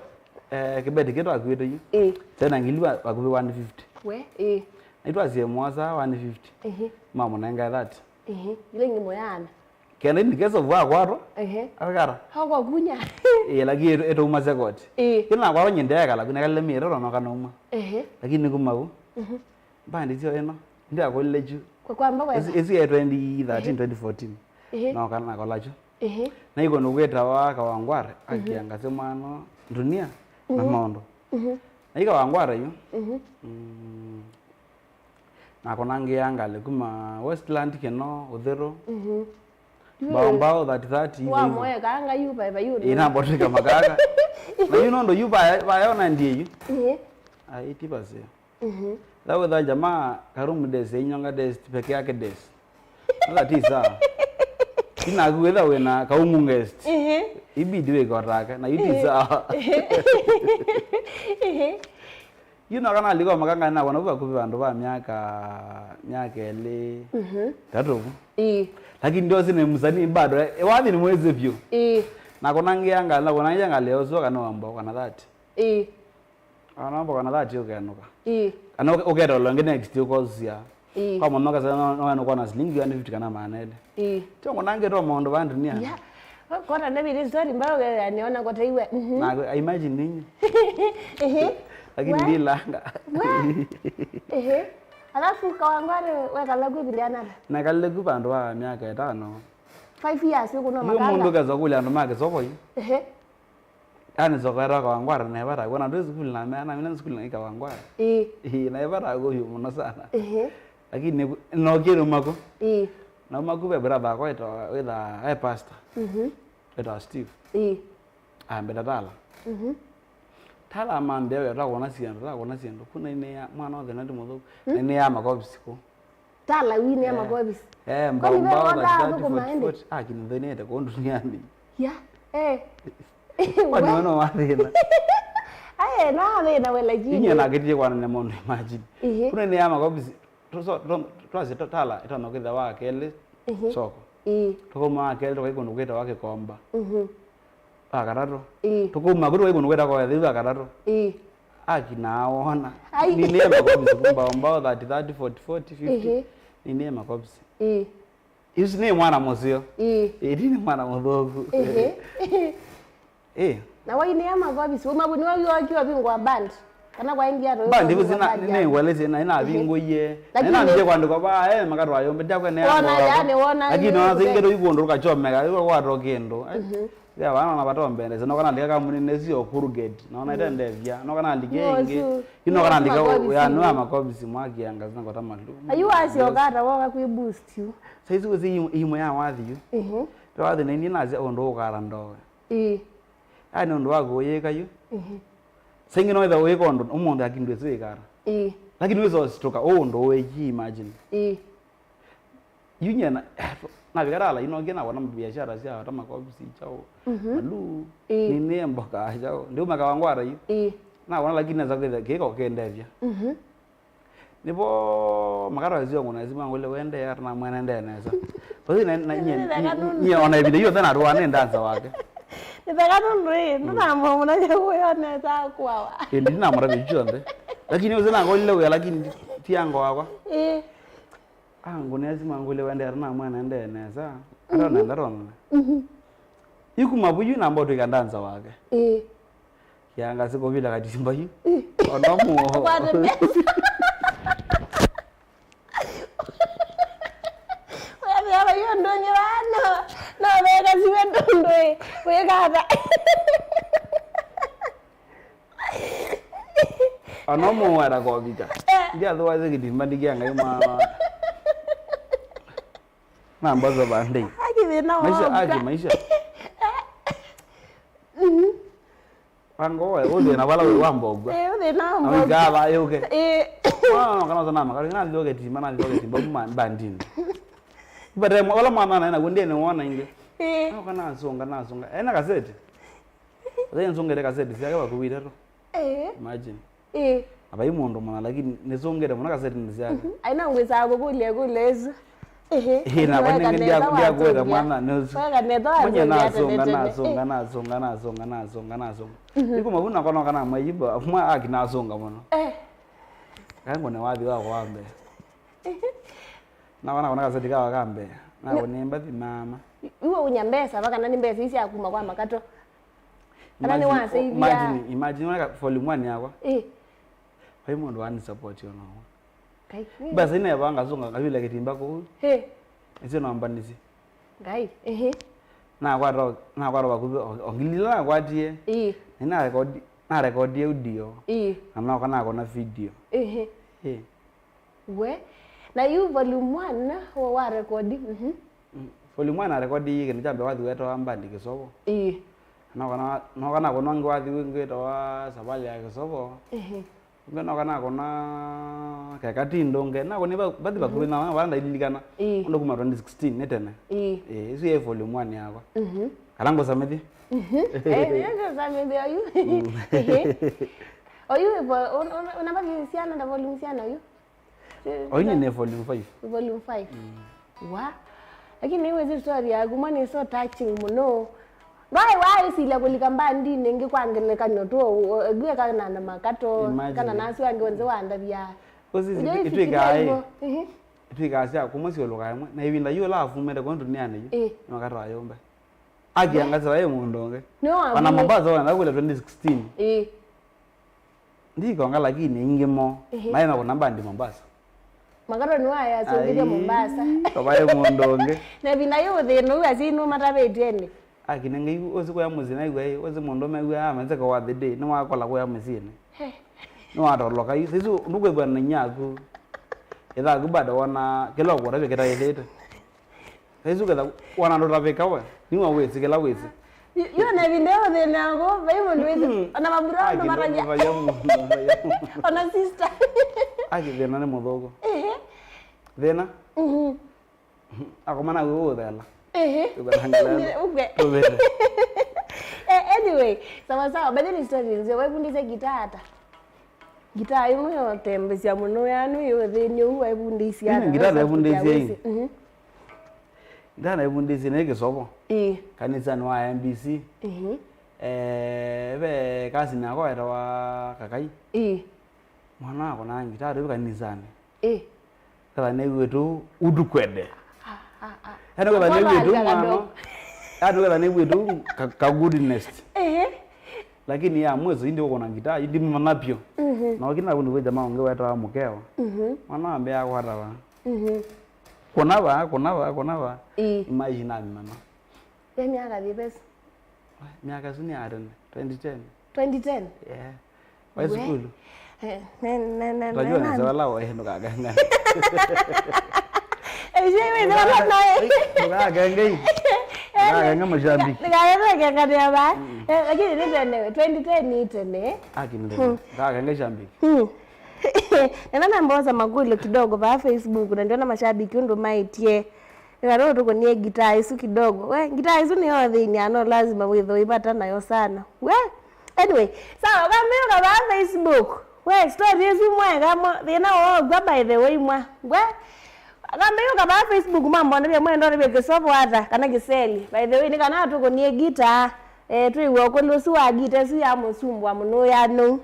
eh, kĩbeti kĩtũ akuĩte yu. Ĩĩ. Tena ngili wa-, vakuvĩ one fifty. We, ĩĩ. Na itwasie mwosa one fifty. Ĩhĩ. Mamũnenga thirty. Ĩhĩ. Ila ingĩ mũyaana. Kenda in case of wakwatwa, ehe, akakata. Hau kwa kunya. Ĩĩ, lakini etu-, etuuma sekoti. Ĩĩ. Kĩna nakwatwa nyende yakala, kuna kale mĩroro no kanauma. Ehe. Lakini kuma vu. Mhm. Mbandi sio ĩno. Ndiakolile chu. Kwa kwamba kwa. Esi, esi ya twenty thirteen, ehe, twenty fourteen. Ehe. No kana kola chu. Ehe. Na iko nugweta wa Kawangware, mhm, akiangase mwana, dunia, na, mhm, maondo. Mhm. Na ika Kawangware yu. Mhm. Mm. Nakonangia ngalĩ kuma Westland, Kĩno, Ũthĩrũ. Mhm. Mbao, mbao, thirty thirty, hivyo hivyo. Wamoe kanga yu, bye, bye, yu. Ina mboto kama kaka. Na yu nondo yu baya, baya ona ndiye yu. Ĩĩ. Ai, ti basi. Mhm. That was a jamaa, Karumu Des, Inyonga Des, peke yake Des. Sasa ti sawa. Inaku wĩtha wĩna kaungu guest. Ehe. Ibidi wĩkotaka, na yu ti sawa. Ehe. Yu no kana aliko makanga na wana vakuvĩ vandũ va myaka, myaka ĩlĩ, mhm, tatũ. Ĩĩ. Lakini ndio sine msanii bado, eh, wathi ni mwezi vyũ. Ĩĩ. Na kona ngianga, na kona ngianga leo sio kana wamba kana thirty. Ĩĩ. Ana mboka na thirty ũkenũka. Ĩĩ. Kana ũke-, ũketolwa ĩngĩ next ũkosia. Ĩĩ. Kwa mũno kasa no, no, no, kwa na silingi one fifty kana maana elĩ. Ĩĩ. Tio ngona ngetwa maũndũ va dunia. Ya. Kona nĩ vile story mbao ya niona kwa taiwe. Mhm. Na I imagine nini? Ehe. Lakini we, ndilanga. We. Ehe. Alafu Kawangware wekala kwĩ vilianana? Na kalile ku vandu va miaka itano. Five years, uko no makanga. Yu mundu kesa kule andu make soko yu. Ehe. Yaani soko era Kawangware na ebata kuona ndwĩ sukulu na mea na mina sukulu na Kawangware. Ĩĩ. Ĩĩ, na ebata kuyu mũno sana. Ehe. Lakini no kĩndũ mako. Ĩĩ. Na mako be brother ko eto witha e pastor. Mhm. Eto Steve. Ĩĩ. Ambeta tala. Mhm. Tala amambia we twakuona siendo, twakuona siendo. Kuna ine ya mwana othe na ndi muthuku. Hmm? Na ine ya makobisi ko. Tala wine ya makobisi. Eh, mbao, mbao za thirty, forty, forty. Ah, kinithenete kwa duniani. Ya. Eh. Kwani wana wa thĩna? Aye, na thĩna we lakini. Inye na kitie kwa nene mono imagine. Ehe. Kuna ine ya makobisi. Tuso, tuso, twasi tala, itano kitha wa keli. Ehe. Soko. Ĩĩ. Tukoma wa keli, tukaikũndũ kwĩtawa Kikomba. Mhm. Wa katatũ. Ĩĩ. Tukuma kũu tũkaikũndũ kwĩtawa kwa thĩu wa katatũ. Ĩĩ. Aki na wona. Ai. Nĩ nĩ makobisi kumba mbao thirty, thirty, forty, forty, fifty. Ehe. Nĩ nĩ makobisi. Ĩĩ. Yu si nĩ mwana mũseo. Ĩĩ. Ĩĩ, ndi nĩ mwana mũthũku. Ehe. Eh. Na wainĩa makobisi, uma vuni wa yoki wavingwa band. Kana kwa ingia to. Band ibu sina nĩ ngwele sina ina vingũie. Lakini na nje kwandikwa ba eh makatwa yombe jakwe ne. Wona yani wona. Lakini wona zinge to ikundu kachomeka kwa to kindu. Ya wana na batombende sino kana ndika kamuni ne sio kurugate. Na ona itendevya. No kana ndike ingi. Ino kana ndika ya no makobisi mwaki anga sina kota malu. Ayu asio kata woka kwi boost you. Saizi kuzi imo ya wathi yu. Mhm. Wathi na indi na zi ondo ukara ndowe. Ĩĩ. Aya nĩ ũndũ wa kũyĩka yu. Mhm. Saingĩ no wĩtha ũyĩka ũndũ ũmũnthĩ lakini ndwĩsĩ wĩkara. Ĩĩ. Lakini wĩsa ũsitũka ũũ ũndũ ũĩki imagine. Ĩĩ. Yu nyie na, navika tala inokie nakona biashara sya ta makobisi chao. Mhm. Malu. Ĩĩ. Nĩ nĩ mboka chao. Ndio makawa ngwara yu. Ĩĩ. Nakona lakini nasa kwĩtha kĩko kendevya. Mhm. Nĩvo makatwa sio ngona simu yangu ile wende hata na mwene ndee nesa. Basi na na nye nye ona video tena tu ane dancer wake. Nĩ theka nũndũ ĩ, ndũnamba mũno nĩwĩonesa kwawa. Ĩndĩ ndinamũra video nthe. Lakini ũsĩ na ngolile wĩa lakini ti yango wakwa. Ĩ. Angu ne simu yangu ile wende hata na mwene ndee nesa. Hata na ndarona. Mhm. Ikuma vuyu na mboto ika dancer wake. Ĩ. Yanga sikovila katimba yu. Ĩ. Ono muo. Kwate mesa. Wethĩa vai ũndũ ũngĩ vaa no, no vekasiwe ndũndũ ĩ, wĩkatha. Ano mũwara kovika. Eh. Ndiathũaĩsye kĩtimba ndikĩa Ngai mwana. Nambaza vandei. Aki thĩna wa maisha, aki maisha. Mhm. Wango we, ũthĩna vala wĩ wa mbogwa. Eh, ũthĩna wa mbogwa. Na wĩkaa vayũke. Eh. No, no, no, kana sana maka, kana ndio ketima, na ndio ketima, ma bandini. Ibate mwa, wala mwana na, na wende ni wona inge. Eh. No, kana songa, na songa. Ena kaseti. Ule nsongere kaseti syake wakuwita to. Eh. Imagine. Eh. Apai mũndũ mũna, lakini nĩsũngĩte mũno kaseti nĩ syake. Mhm. Aina ngwĩsaa kũkũlya kũlya ĩsu. Ehe. Ehe, na kwa nĩngĩ ndia ndia kuweka mwana nĩsu. Weka neta. Mwenye nasunga, nasunga, nasunga, nasunga, nasunga, nasunga. Mhm. Iko mavuna kono kana mwayiba, mwa aki nasunga mũno. Eh. Kango ne wathi wa kwambe. Na wana kona kaseti kawa kambe. Na kone mbathi mama. Iwe unya mbesa, kana ni mbesa isi akuma kwa makato. Kana nĩ waseithia. Imagine, imagine, weka volume one yakwa. Eh. Vai mũndũ wani support ona ũmwe. Kai. Basi ine vanga zunga kavile kitimba kuu. He. Isi namba nisi. Ngai. Ehe. Na kwata, na kwata vakuvi, o-, ongilila na kwatie. Ii. Nina record, na record audio. Ii. Na noka na kona video. Ehe. Eh. We, na yu volume one, wo wa rekodi, mhm. Mm, volume one arekodi kĩndũ kya mbee wathi wetawa Mbandi Kĩsovo. Ĩĩ. Noka na, noka na kũnwa ngĩ wathi wĩngĩ wĩtawa Savali ya Kĩsovo. Ehe. Kumbe no kana kona keka ti ndonge. Na koni ba, bathi bakuri na ba ndailikana. Ĩĩ. Ndo kuma twenty sixteen ni tene. Ĩĩ. Eh, isu ye volume one yakwa. Mhm. Kana ngosamethie. Mhm. Eh, ndio samethie oyu. Mm. Ehe. Oyu ipo, un-, un-, unabaki siana na volume siana oyu? Oyu ni ne volume five. Volume five. Mm. Wa. Lakini iwe zi story yaku mwana is so touching muno. Ndwaĩ waĩsilya kũlika mbandinĩ ĩngĩ kwa ngelekany'o tu, o-, o-, ĩngĩ ĩkana na makato, imagine, kana na asu angĩ onthe wandavya. Ũsi. Ndio itwĩkaa ifikiria ĩ, hivyo. Ehe. Itwĩkaa sya kũmwe syũlũka ĩmwe, na ĩvinda yu ũla afumĩte kũu ndũnĩanĩ yu, ĩĩ, nĩ makato ayũmbe. Akiangasya vaĩ mũndũ ũngĩ. Nĩ wa. Ona mũndũ. Mombasa wenda kũlya twenty sixteen. Ĩĩ. Ndikonga lakini ingĩ mo. Ehe. Maĩ makũna mbandi Mombasa. Makato nĩwayasũngĩthya Mombasa. Ai, kavaĩ mũndũ ũngĩ. Na ĩvinda yĩu thĩna ũu asyai nũmatavĩtye nĩ. Akinenge yu ũsi kũya mũsyĩ naigua ĩ, ũsi mũndũ mew'a ameseka wa the day, nĩwakola kũya mũsyĩnĩ. He. Nĩwatoloka yu, sisi ndũkwĩvwa na nyaku. Ĩthaku bado wona kĩla ũkũtavya kĩtaĩthĩte. Saizi ũketha wana ndũtavĩka we, nĩwe wĩsĩ kĩla wĩsĩ. Yu-, yu ona ĩvinda yĩu thĩna ngũ, vai mũndũ wĩsĩ, ona mambura andũ maragia. Vaya mũndũ, vaya mũndũ. Ona sister. Aki thĩna nĩ mũthũku. Ehe. Thĩna? Mhm. Akomana wĩ ũthela. Ehe. Ũkwe. Tũvĩte. Eh, anyway, sawa sawa, but then story nzio, waivundisye gitaa ata? Gitaa ĩmwe yotembesya mũno, yani, yu thĩnĩ ũu waivundisye ata? Gitaa naivundisye ĩ. Mhm. Ndanavundĩsye nĩ kĩsovo. Ĩĩ. Kanisanĩ wa M B C. Mhm. Eh, ve cousin yakwa wetawa Kakai. Ĩĩ. Mwana wakwa na ngita arĩ kanisanĩ. Ĩĩ. Ketha nĩwĩtu utukwende. Ah, ah, ah. Yani ketha nĩwĩtu mwana. Yani ketha nĩwĩtu ka, ka goodness. Ĩĩ. Lakini ya mweso indi uko na ngita, indi mwana pio. Mhm. Na wakina kundu kwa jamaa unge wetawa Mukeo. Mhm. Mwana ambe akwatawa. Mhm. Kũna vaa, kũna vaa, kũna vaa. Ĩĩ. Imagine amimama. Ve myaka yĩva ĩsu? Myaka ĩsu nĩ ya tene, twenty ten. Twenty ten? Yeah. Waĩ sukulu. Eh, ne, ne, ne, twajua ne, nĩ nani? Sewala waĩ ndũkakanga. Eh, je, we, sewala naye. Ndũkakanga. Ndũkakanga mashabiki. Ndũkakanga nĩ ya ba. Mm. Eh, lakini nĩ tene, twenty ten nĩ tene. Aki nĩ tene. Hmm. Ndũkakanga shabiki. Hmm. Nena na mboza magulio kidogo vaa Facebook, na ndiona mashabiki ũndũ maĩtye. Ĩkatũ tũkũnie ngitaa ĩsu kidogo. We, ngitaa ĩsu nĩyo thĩnĩ, no lazima wĩthwe wĩ vata nayo sana. We, anyway, sawa, kambe ũka vaa Facebook. We, story ĩsu mweka mo, thĩna wokw'a by the way mwa. We, kambe ũka vaa Facebook mambo ndavya mwendo ndavya kĩsovo ata, kana kĩseli. By the way, nĩ kana tũkũnie ngitaa. Eh, twĩw'a ũkũlũ ũsu wa ngitaa ĩsu ya mũsumbwa mũno ya nũu.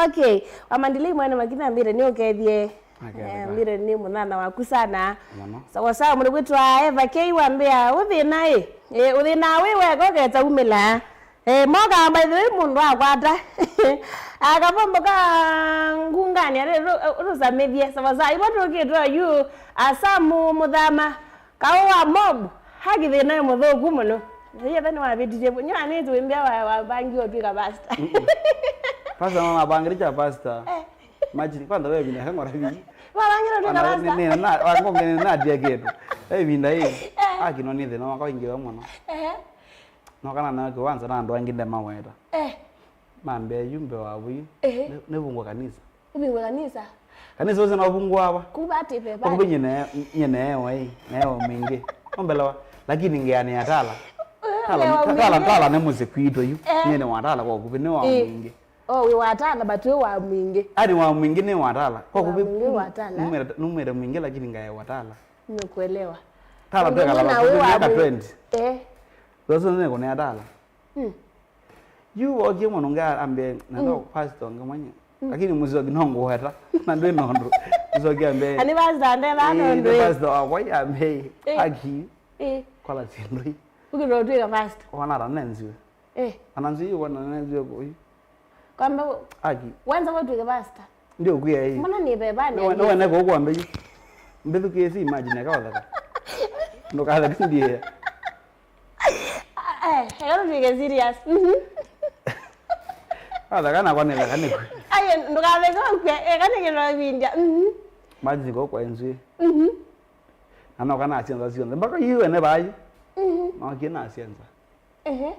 Okay, wamandilei mwene makina mbire nĩ ũkethie. Okay, eh, okay. Mbire nĩ mũnana waku sana. Mũno. Sawa sawa, mũndũ kwĩtwa Eva K wambĩa, ũthĩna ĩ? Eh, ũthĩna wĩ weka ũketa umĩla. Eh, moka by the way mũndũ akwata. Akavombo ka ngungani, arĩ rũ-, rũsamĩthie. Sawa sawa, ibo tũkĩtwa yu, Asamu mũthama. Kaũ wa mob, haki thĩna nĩ mũthũku mũno. Yetha nĩwavĩtisye vu. Nyuanĩtu wĩmbĩa wa, wavangiwe ũtw'ĩka pastor. Mm-mm. Pastor no navangĩte kya pastor. Eh. Imagine, kwanza we vinda hengora vi. Wavangĩte ũtw'ĩka pastor. Nĩ, nĩ, na, wangonge nĩ natia kĩndũ. He vinda ĩ. Eh. Aki no nĩ thĩna wakwa ingĩ mũno. Ehe. No kana na kiwanza na andũ angĩ ndemaweta. Eh. Mambe yu mbe wa vui. Ehe. Nĩ, nĩvungwa kanisa. Ũvingwe kanisa? Kanisa ũsu no ũvungwa ava. Kuva ati veva. Kwa kuvi nyene, nyene ewa ĩ, na ewa mwingĩ. Ombelewa. Lakini ngeani ya tala. Tala, tala, tala nĩ mũsyĩ kwitũ yu. Eh. Nyene wa tala kwa kuvi nĩ wa mwingĩ. Oh, wĩ wa tala, but wĩ wa mwingĩ. Ani wa mwingĩ nĩ wa tala. Kwa kuvi mwingĩ wa tala. Numere, numere mwingĩ lakini ngae wa tala. Nimekuelewa. Tala twekala kwa kuvi miaka twenty. Eh. Those nĩ kũnea tala. Mm. Yu wokie mũno nga ambe na ndo pastor ngamanya. Mm. Lakini mũcoki no ngweta. Na ndwĩ na ũndũ. Mũcoki ambe. Ani pastor ndetha na ũndũ. Pastor wakwa ambe. Eh. Aki. Eh. Kola syĩndũ. Ukiro twika pastor. Wana ra nenziwe. Eh. Ananzi wana nenziwe koi. Kwamba aki. Wanza kwa twika pastor. Ndio kuya hii. Mbona ni beba ni? No, no, na kwa kwamba yu. Mbethu kesi imagine ka wathaka. Ndo kathaka ndiye. Eh, eka tũtw'ĩke serious. Mhm. Athaka nakwa nĩ thaka nĩkwe. Aye, ndũkatheke ũkwe, eka nĩ kĩndũ kĩvindia. Mhm. Maji ziko kwa nzui. Mhm. Na no kana asianza sionthe. Mpaka yu ene bayu. Mhm. No kina asianza. Ehe.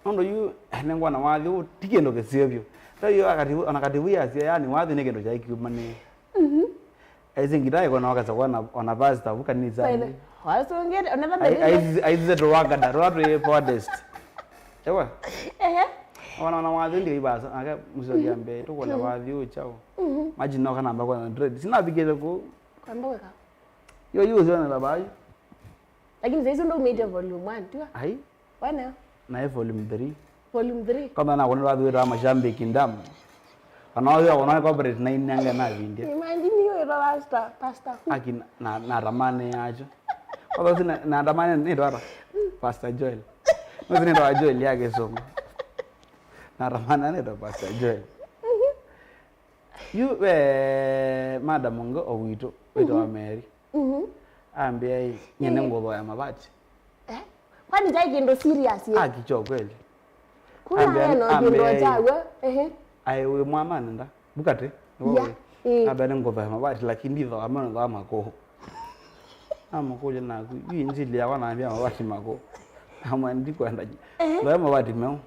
Nũndũ yu, eh, nĩngwona wathi ũũ, ti kĩndũ kĩseo vyũ. Yo, yo, akativu, ona kativu yasya, yani, wathi nĩ kĩndũ kyaĩ kiumanĩe. Mhm. Aisye ngita ĩkona wakasa kwana, ona pastor vu kanisanĩ. Wasungĩte, ona Ai-, aisye, aisye tũwakada, tũla twĩ modest. Ewa? Ehe. Ona, ona wathi ndĩ ibasa, aka mũsio kĩa mbee, tũkona wathi ũkyao. Mhm. Imagine no kanamba kwa dread. Sinavikĩte ku. Kwamba weka. Yo, yo, usiona la bayo. Lakini saizi ndo umeita volume one, tu. Ai. Wana? Na volume three. Volume three. Kama na kuna watu wa Mashambiki ndamu. Kana wao wana corporate na inanga na vindi. Imagine hiyo ndo pastor, pastor. Aki na, na, na ramane yacho. Kwa sababu na, na ramane ni ndo Pastor Joel. Mimi ni ndo Joel yake somo. Na ramane ni ndo Pastor Joel. Yu, we, madam ũngĩ o witũ, wĩtawa Mary. Mhm. Ambĩa, "Ĩ, nyie nĩ ngũthoya mavati." Eh? Kwani kyaĩ kĩndũ serious, ĩ? Akicho kweli. Kuna ambĩa, eno ambĩa, kĩndũ kyaw'o, ehe. Aĩ, wĩ mwamanĩ nda, bukate, nĩwe. Ya, wĩ. Ĩ. Ambĩa, "Nĩ ngũthoya mavati, lakini ndithoa meno, thoa makũũ." Namũkũlya, "Naku, yu injili yakwa nambĩa mavati makũũ." Namwĩa, "Ndikwenda. Ehe. Thoya mavati meũ."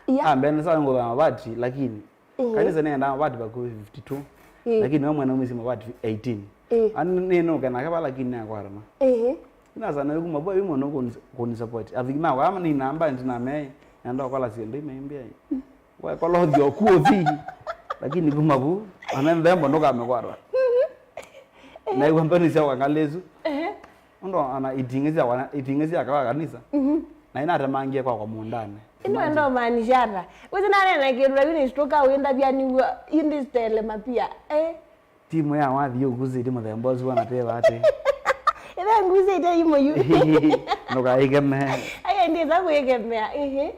Yeah. Ambĩa, "Nĩ sawa, ngũthoya mavati, lakini, ĩĩ, kanisa nĩendaa mavati vakuvĩ fifty-two, ĩĩ, lakini we mwene umĩsye mavati eighteen." Ĩĩ. Ani nĩ nũke nake va, lakini nĩakwarana. Ĩĩ. Nasa na kuma vau imo no kũni support. Aviki makwa ama nĩ namba ndi na me, nenda kola syĩndũ imembia. Wa kola thio kuthi. Lakini kuma vu, ana nthembo nũkamekwara. Na iwa mbeni sya wangalĩsu. Ehe. Ũndũ ana iting'ĩ sya wana, iting'ĩ sya kawa kanisa. Mhm. Na inatemangie kwa kwa mũndanĩ. Ino ndo maanisha ata? Wĩsĩ nanena kĩndũ na yu nĩsitũka wĩndavya nĩw'o indi stele mapia. Eh? Timu ya wathi ũkusĩtĩ mũthemba ũsu wana teva ate. Ĩthe ngusĩte imo yu. Ndũkaikeme. Aya ndĩsa kwĩkemea. Ehe.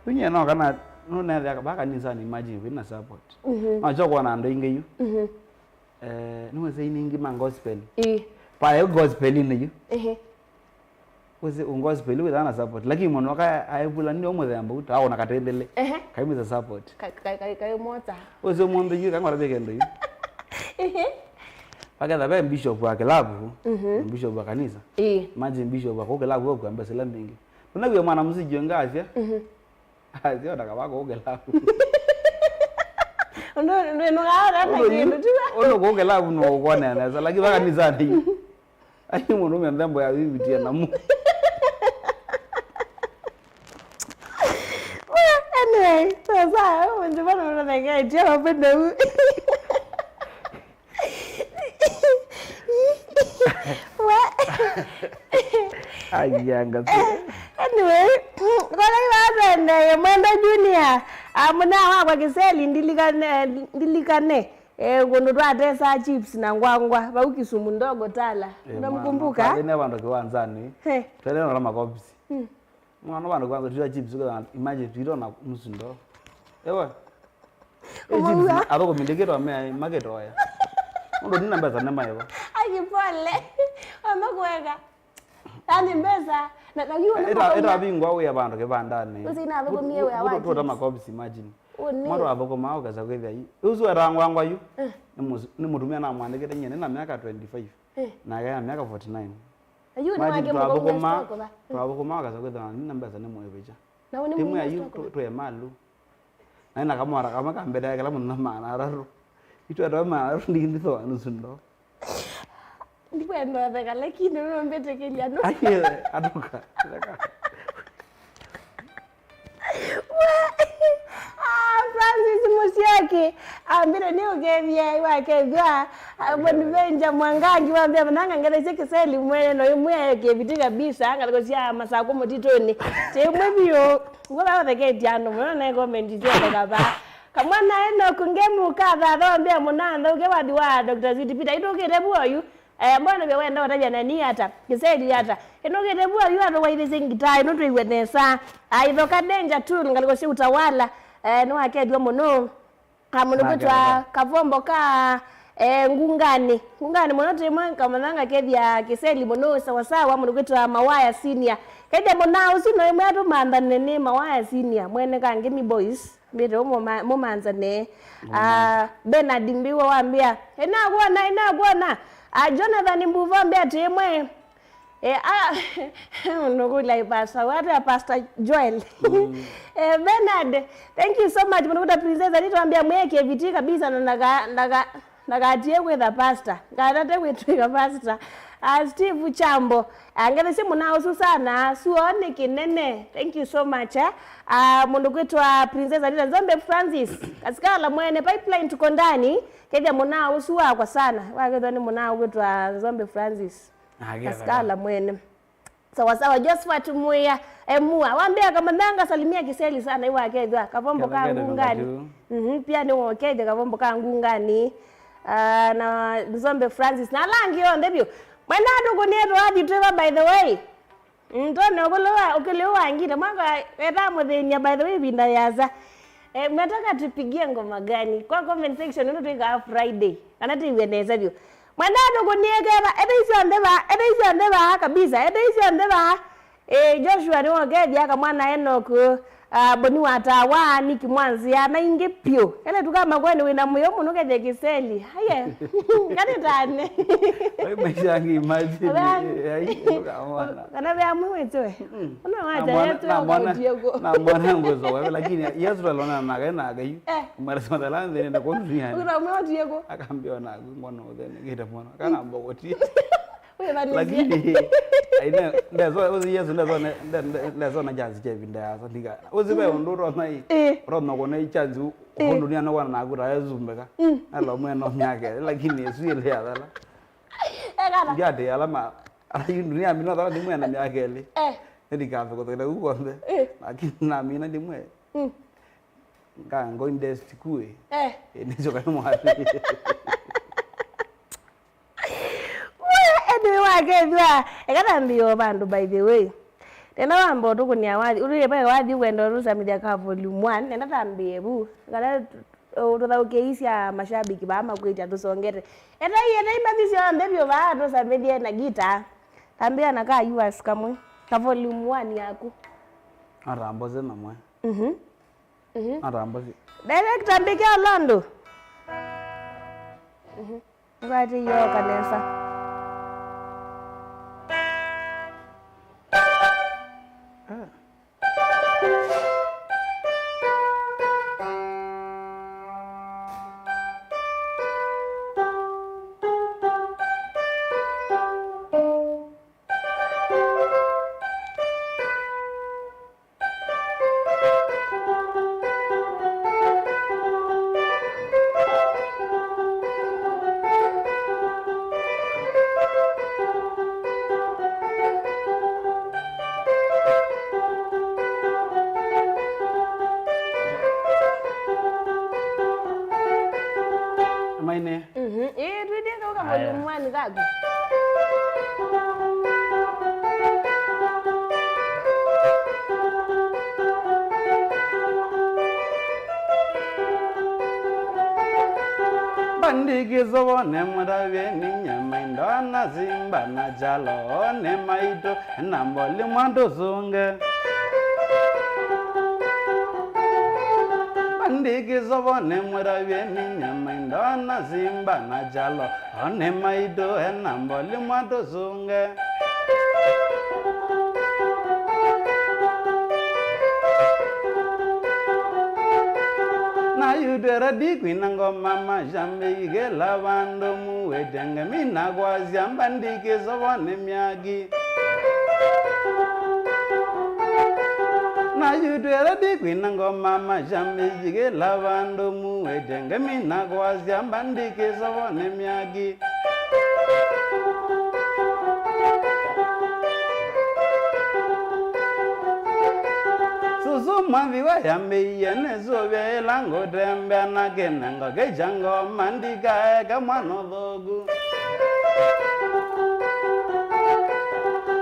Unye no kana nũnethĩa ba kanisani imagine wĩna support. Mhm. Macho kuona andũ aingĩ yu. Mhm. Eh, nĩwĩsĩ aini aingĩ ma gospel. Ĩĩ. Pae gospel-inĩ yu. Ehe. Wĩsĩ ũ gospel wĩthaa na support. Lakini mũno ka aevula ndio mũthemba uta aona katendele. Ehe. Kaimisa support. Ka, ka, ka, ka mota. Wĩsĩ mũndũ yu kangora beke ndo yu. Ehe. Paketha be bishop wa kilabu, mhm, bishop wa kanisa. Ĩĩ. Imagine bishop wa kilabu kwa mbesa la mingi. Kuna mwana muziki ngasia. Mhm. Asio ndakavaka ũkĩlavu. Ũndũ nũkaona na kĩndũ tu. Ũndũ kũkĩlavu no ũkonea nesa, lakini vaka ni sana yu. Ai mũndũ me nthembo ya vivitie namu. Well, anyway, so sawa, mwenje bana mnatheketia mapende huu. Wa- Ai, yanga. Anyway, kola ivatendeye mwenda Junior, ah, muna wakwa Kiseli, ndilikane, ndilikane, eh, kũndũ twatesa chips na ngwangwa vau Kisumu ndogo Tala. Eh, unamkumbuka? Mwana, twatene vandu kiwanzani. He. Twatene na makopsi. Mm. Mwana vandu kwanza tuya chips kwa imagine tuito na nusu ndo. Ewa. Eh, chips. Ũmauga? Athũkũmi ndikĩtwa mea makĩtoya. Ũndũ nina mbesa nĩ maĩva. Ai pole. Wamba kuweka. Yaani mbesa na na yu na ita ita vingwa wĩa vandu kĩvandanĩ. Usi na athũkũmie wĩa wa chips. Tuta makopsi imagine. Uni. Mwana athũkũma ũkesa kwĩthĩa yu. Usu atangwangwa yu. Eh. Nĩ mũtumia namwandĩkĩte nyie na miaka twenty-five. Eh. Na ya miaka forty-nine. Yu nĩ wake mũthũkũma. Twathũkũma wakasa kwĩthĩwa nĩ na mbesa nĩ mũĩvĩkya. Na ũnĩ timu ya yu twĩ malu. Na ina kamwara kamwe ka mbere ya kĩla mũno na maana atatũ. Itwetawe maana atatũ ndingĩthĩwa nusu ndo. Ndikwenda theka lakini nũmbĩtĩkĩlya nũ. Ai, atuka. Theka. Ah, Francis Musyoki ambire nĩ ũkethie wakethwa Bonaventure Mwangangi wambia mananga ngethesie Kiseli mwene no imwe kĩviti kabisa ngathiko cia Masakũ mũtitũnĩ. Timwe biũ. Ngũtha ũtheketie andũ mũno na comment cia theka ba. Kamwana eno kungemu kathatha wambia mũnantha ũke wathi wa Doctor Sweet Peter itũkĩte buoyu. Eh, mbona vya wenda ũtavya nani ata? Kiseli ata? Ĩno kĩte vua yu atũwaithĩsye ngitaa ĩno twĩw'e nesa. Aithoka Danger Tool, ngaliko sya Utawala, eh, nĩwakethw'a mũno. Ah, mũndũ kwĩtwa Kavombo ka, eh, Ngungani. Ngungani mũno tĩmwe, nkamanya ngakethya Kiseli mũno sawasawa, mũndũ kwĩtwa Mawaya Senior. Kethya mũna ũsu no ĩmwe atũmanthane nĩ Mawaya Senior, mwene ka Ngemi Boys. Mbĩte ũmũma-, mũmanzane. Ah, Bernard Mbiwa wambĩa, "Ĩnakwona, ĩnakwona." Ah, Jonathan Mbuva wambĩa atĩ ĩmwe, Eh, ah, nũkũlya pastor, watu ya Pastor Joel. Mm. Eh, Bernard, thank you so much. Mũndũ kwĩtwa Princess, alitwambia mwĩke viti kabisa na naga, naga, nagatie kwĩtha pastor. Ngatate kwĩtwĩka pastor. Ah, Steve Chambo, ah, ngethe si mũna ũsu sana, suo nĩ kĩnene. Thank you so much, eh. Ah, mũndũ kwĩtwa Princess, alita Nzombe Francis. Kasikala mwene pipeline tuko ndani. Kethia mũna ũsu wakwa sana. Wakethwa nĩ mũna kwĩtwa Nzombe Francis. Nake Kasikala mwene. Sawa sawa, Josephat Muya, eh, Mua. Wambia Kamanyanga, salimia Kiseli sana, iwa kethwa. Kavombo ka Kethwa, kethwa, ngungani. Kethwa. Mhm, pia nĩ wokethwa kavombo ka ngungani. Ah, na Nzombe Francis. Na langi yonthe biũ. Mwenda andũ kũnĩetwa athi twĩva, by the way. Mm, tone ũkũlĩwa, ũkĩlĩwa ngita. Mwaka weta mũthĩny'a, by the way, vinda yasa. Eh, mnataka tupigie ngoma gani? Kwa comment section, ũndũ twĩkaa Friday. Kana tĩw'e nesa vyũ. Mwenda andũ kũnĩekeva, ethei syonthe vaa, ethei syonthe vaa kabisa, ethei syonthe vaa. Eh, Joshua nĩwokethya kamwana Enoch, ah, Boni wa Tawa, Niki Mwanzia, na ingĩ pyũ. Kale tukamakweni wĩna mũyo mũno kethya Kiseli. Aye. Kanĩtane. Ai, maisha yangu imagine. Ai, ai, ukamwana. Kana vea mwe wĩtwe. Mm. Ona wacha yetu namwona, namwona, ũtie kũ. Namwona ngwĩswa wewe, lakini Yesu alona na kaĩ na kaĩ. Eh. Mara sema tala nthĩnĩ na kwa duniani. Ũkĩta mwe ũtie kũ. Akambia na ngwa no thene ngĩte mwana. Kana mbogotie. Wĩthanĩsye. Lakini, aine, ndeso, ũzi Yesu ndeso ne, nde, nde, ndeso na chance kya ĩvinda ya sandika. Ũzi ve ũndũ ũrona ĩ. Eh. Ũrona kona ĩ chance ũ, eh, ũndũ nĩ anawana naku ta Yesu mbeka. Mm. Alo mwe no myaka, lakini Yesu ile ya thala. Ekana. Ndiate alama, ala yu dunia mina thala ni mwe na myaka ile. Eh. Nĩ ndikafe kũthela u konthe. Eh. Lakini na mina ndi mwe. Mm. Nga ngo indesti kue. Eh. Eh, nĩsyo kana mwathi. We, anyway, wakethwa, eka thambĩo vandũ, by the way. Nenda wamba ũtũkũnĩa wathi, ũtũie pale wathi ũkwenda ũtũsamĩthya ka volume one, nenda thambĩe vu. Kana tũthaũkĩisya mashabiki vaa makwĩtya tũsongete. Etai, etai mathi syonthe vyũ vaa tũsamĩthye na gita. Thambĩa na ka yours kamwe, ka volume one yaku. Atambose namwe. Mhm. Mhm. Atambose. Director, mbĩke Orlando. Mhm. Ngwate yoka nesa. Ah. Maine. Mhm. Ĩĩ, twĩthĩe kau ka volume one kaku. Mbandĩkĩso vone mũtavye nĩ nyama indo na simba na kyalo nĩ maitũ na mboli mwa tũsunge. Mbandĩkĩso vone mũtavye nĩ nyama indo na simba na kyalo. One maitũ ena mboli mwa tũsunge. Na yutwera ndikwina ngoma mashambĩ kĩla vandũ muwĩte ngemi na kwasya mbandĩkĩso vone myaki. Na yutwera ndikwina ngoma mashambĩ kĩla vandũ muwĩte ngemi na kwasya mbandĩkĩso vone myaki. Susu mwathi wayambĩie nĩsũvya ĩla ngũtembea na kĩnengo kĩkya ngoma ndikaeke mwana ũthũku.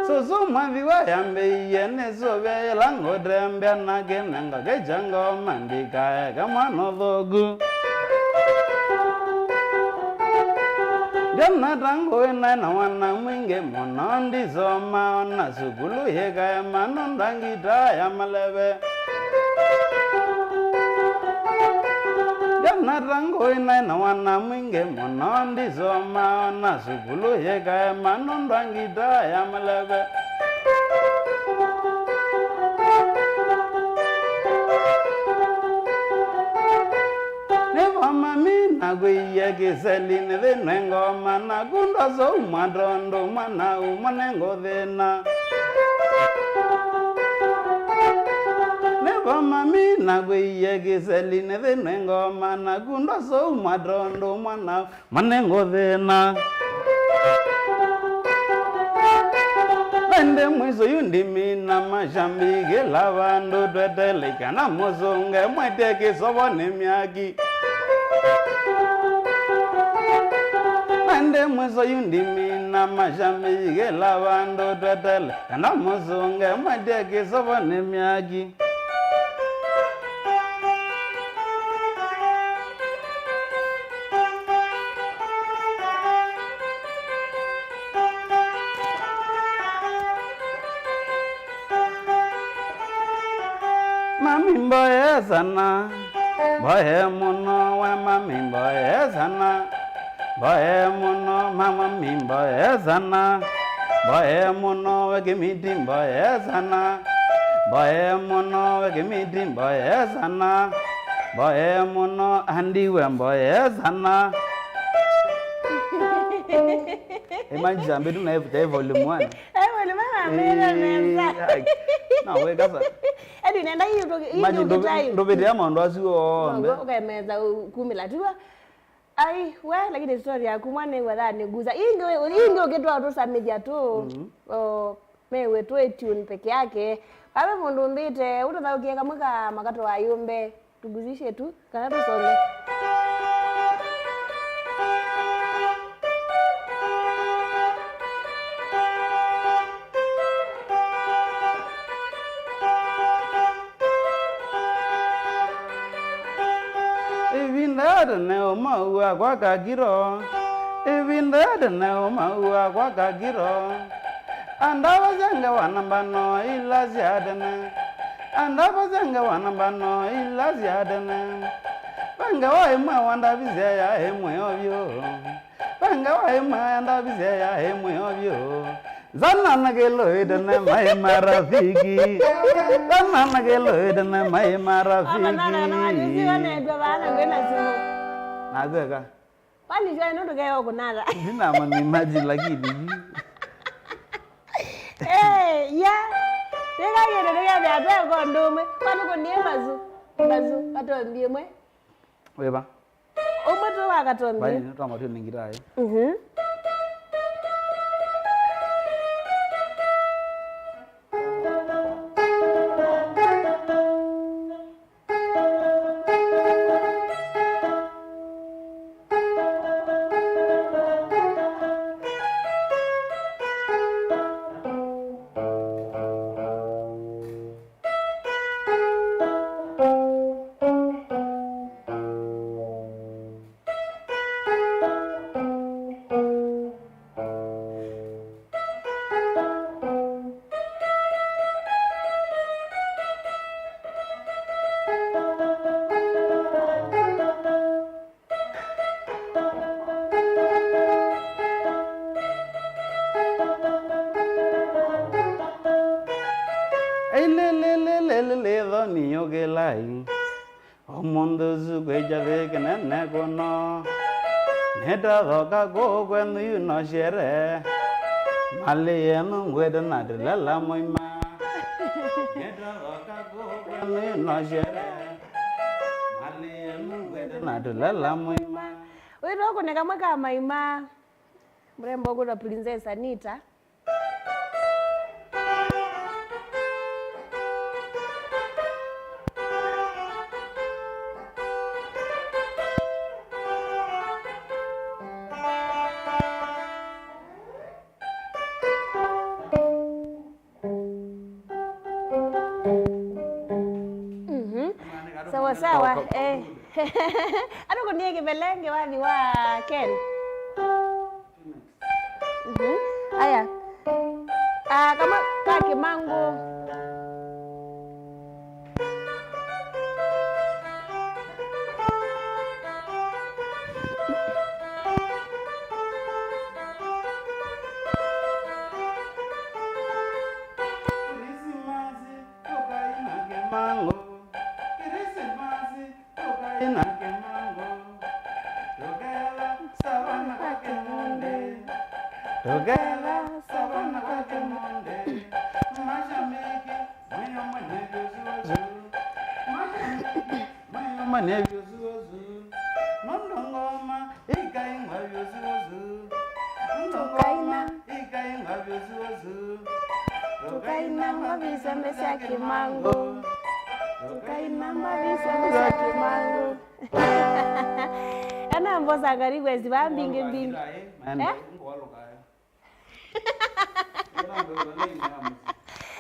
Susu mwathi wayambĩie nĩsũvya ĩla ngũtembea na kĩnengo kĩkya ngoma ndikaeke mwana ũthũku. Jonathan ngũĩ naĩ na wana mwingĩ mũno ndisoma ona sukulu yĩkaema nũndũ wa ngitaa ya maleve. Yana ta ngũĩ naĩ na wana mwingĩ mũno, ndisoma ona sukulu yĩkaema nũndũ wa ngitaa ya maleve. Nĩvo mami nakwĩie kĩselinĩ thĩnĩ ngoma, naku ndwasaumwa tondũ mwana ũmwe nĩngũthĩna. Nĩvo mami nakwĩie kĩselinĩ thĩnĩ ngoma, naku ndwasaumwa tondũ mwana manengo thĩna. Ĩndĩ mwĩso yu ndimina mashambi kĩla vandũ twetelei kana mũsũnge mwete kĩsovo nĩ myaki. Ĩndĩ mwĩso yu ndimina mashambi kĩla vandũ twetelei kana mũsũnge mwete kĩsovo nĩ myaki. Mami mboye sana, mboye mũno we mami mboye sana. Mboye mũno, mama mi mboye sana. Mboye mũno, we kĩmiti mboye sana. Mboye mũno, we kĩmiti mboye sana. Mboye mũno, andiwe mboye sana. Imagine, ambĩtu na evuta volume one. Ai, volume one, ambĩtu nesa. Ai. No, we kasa. Edi, nenda hii utoke, hii imagine, ndio ndũvĩ-, utayo. Ndũvĩtĩa maũndũ asu onthe. Ũkemeza kumĩla tu. Ai, we, lakini story yaku mwana ĩwathaa nĩgusa. Ingĩ, ingĩ ũkĩtwa tũsamĩthya tu. Mhm. O, mewe tu tune peke yake. Vave mũndũ mbĩte, ũtũthaũkie kamwe ka makato wa yũmbe. Tugusishe tu, kana tũsonge. Ĩvinda ya tene ũmau wa kwa kakiro. Ĩvinda ya tene ũmau wa kwa kakiro. Andavasya ngewa namba no ila sya tene. Andavasya ngewa namba no ila sya tene. Ve ngewa ĩmwe wandavisya ya ĩmwe ovyo. Ve ngewa ĩmwe yandavisya ya ĩmwe ovyo. Nzana na kĩlũĩ tene maĩ marafiki. Nzana na kĩlũĩ tene maĩ marafiki. Amanana na wanyusi wanetwa vana ngwĩ na simu. Nakweka. Kwani jua ino ndũkeo kũnata? Ndinamanya imagine lakini. Eh, ya. Teka kĩndũ tũkethĩa tweko ndũmwe. Kwani kũnie mazu. Mazu, katombie mwe. Wĩva? Ũmwe tu wa katombie. Vai, nĩ twamba twĩ nĩ ngitaa ĩ. Mhm. Ailelelelele thoni yũkĩlai. Ũmũnthĩ ũsu kwĩ kyathĩ kĩnene kũno. Nĩtathoka kũũ kwenyu yu no shere. Malĩ yenyu ngwĩte na tũlela mũima. Nĩtathoka kũũ kwenyu yu no shere. Malĩ yenyu ngwĩte na tũlela mũima. Wĩtwa kũne kamwe ka maima. Mũrembo ũkwĩtwa Princess Anita. Mhm. Sawa, sawa. Eh. Ata kũnie kĩvelenge wathi wa Ken. Mhm. Aya. Ah, kama ka Kĩmangũ. Kĩmangũ, Kĩrĩsimasi, tũkaina kĩmangũ. Tũkela savana kwa kĩmũndĩ. Tũkela savana kwa kĩmũndĩ. Mashabiki, mwĩyũmbanĩe vyũsũsũ. Mashabiki, mwĩyũmbanĩe vyũsũsũ. Nũndũ ngoma ikaingwa vyũsũsũ. Nũndũ ngoma ikaingwa vyũsũsũ. Tũkaina mavisya mbesa kĩmangũ. Tũkaina mavisya mbesa kĩmangũ. Ena mbosa ngari kwesi va mbingĩ mbingĩ. Eh?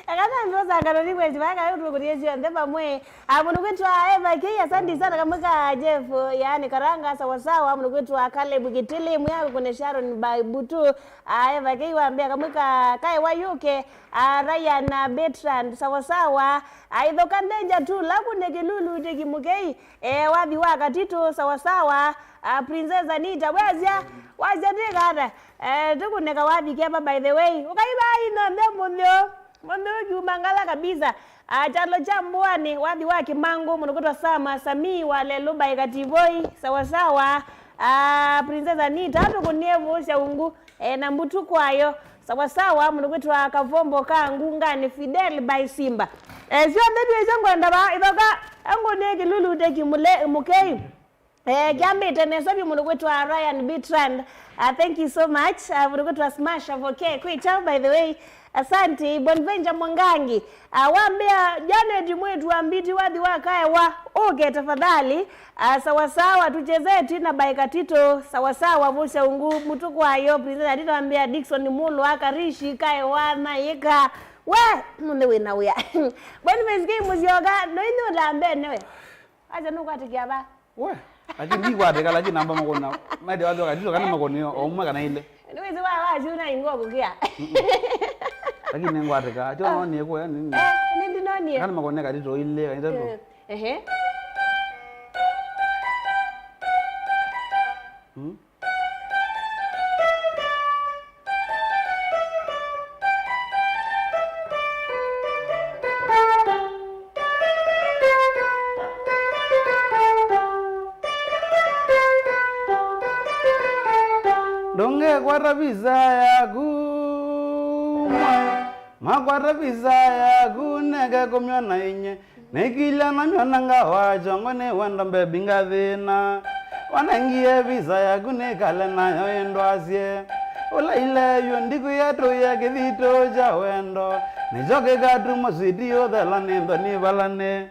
Akathambi ũsangano nĩ kwesi vaka ũtũkũrie syonthe vamwe. Ah, mũndũ kwĩtwa Eva K, asante sana kamwe ka Jeff, yaani Karanga, sawa sawa. Mũndũ kwĩtwa Caleb Kitili, mwĩaku kune Sharon Babutu. Ah, Eva K wambĩa kamwe ka kae wa yuke. Ah, Ryan, ah, Bertrand, sawa sawa. Ah, ithoka ndenja tu, laku nĩ kĩlulu tĩkimũkei. Eh, wathi wa katitũ, sawa sawa. Ah, Princess Anita, wasya, wasya ndĩkata. Eh, tũkuneka wathi keva, by the way. Ũkaivaa ino nde mũnthĩ, mũnthĩ ũkiuma ngala kabisa. Ah, kyalo kya mbũanĩ, wathi wa kĩmangũ, mũndũ kwĩtwa Sama, Sami wa lelũ by Kativoi, sawa sawa. Ah, Princess Anita, tũkũnie vũsya ungu, eh, na mbutu kwayo, sawa sawa, mũndũ kwĩtwa Kavombo ka Ngunganĩ, Fidel by Simba. Eh, syonthe ndio icio ngwenda va, ithoka, angũnie kĩlulu teki mule, mukei. Eh, kyambĩte nesa vyũ mũndũ kwĩtwa Ryan Bertrand. Uh, thank you so much. Uh, mũndũ kwĩtwa Smash of okay. Kwĩcha, by the way. Asante, Bonventure Mwangangi. Uh, wambĩa Janet mwĩtu wa mbiti wathi wa kaewa. Ũke tafadhali. Uh, sawa sawa, tucheze tina by Katito. Sawa sawa, vusya ungu, mutu kwayo, Princess Atito wambĩa Dickson Mulo, Akarishi, kaewa, na yika. We, mũnthĩ wĩna wĩa. Boniface K Musyoka, no inĩ ũtambene we. Acha nũkwatĩkĩa va. We, lakini ndikwatĩka, lakini namba makũna. Maende wathoka, ndito kana makũnio, o ũmwe kana ile. Nĩwĩsĩ wa, wa, sio na ingo kũkĩa. Mm-mm. Lakini nĩngwatĩka, tio no nĩkũya nini. Eh, nĩ ndinonie. Kana makũnio katito ile, kana itatu. Eh, ehe. Mm. Ndũngekwata visa yaku, mwa-, makwata visa yaku, neke kũmyona inye. Nĩkilya namyona ngawa kyongo nĩ wendo mbebi ngathĩna. Wanengie visa yaku nĩkale nayo ĩndwasye. Ũla ilevyũ ndikwĩa tũya kĩthito kya wendo. Nĩkyo kĩkatuma switi ũthela nĩ nthoni valane.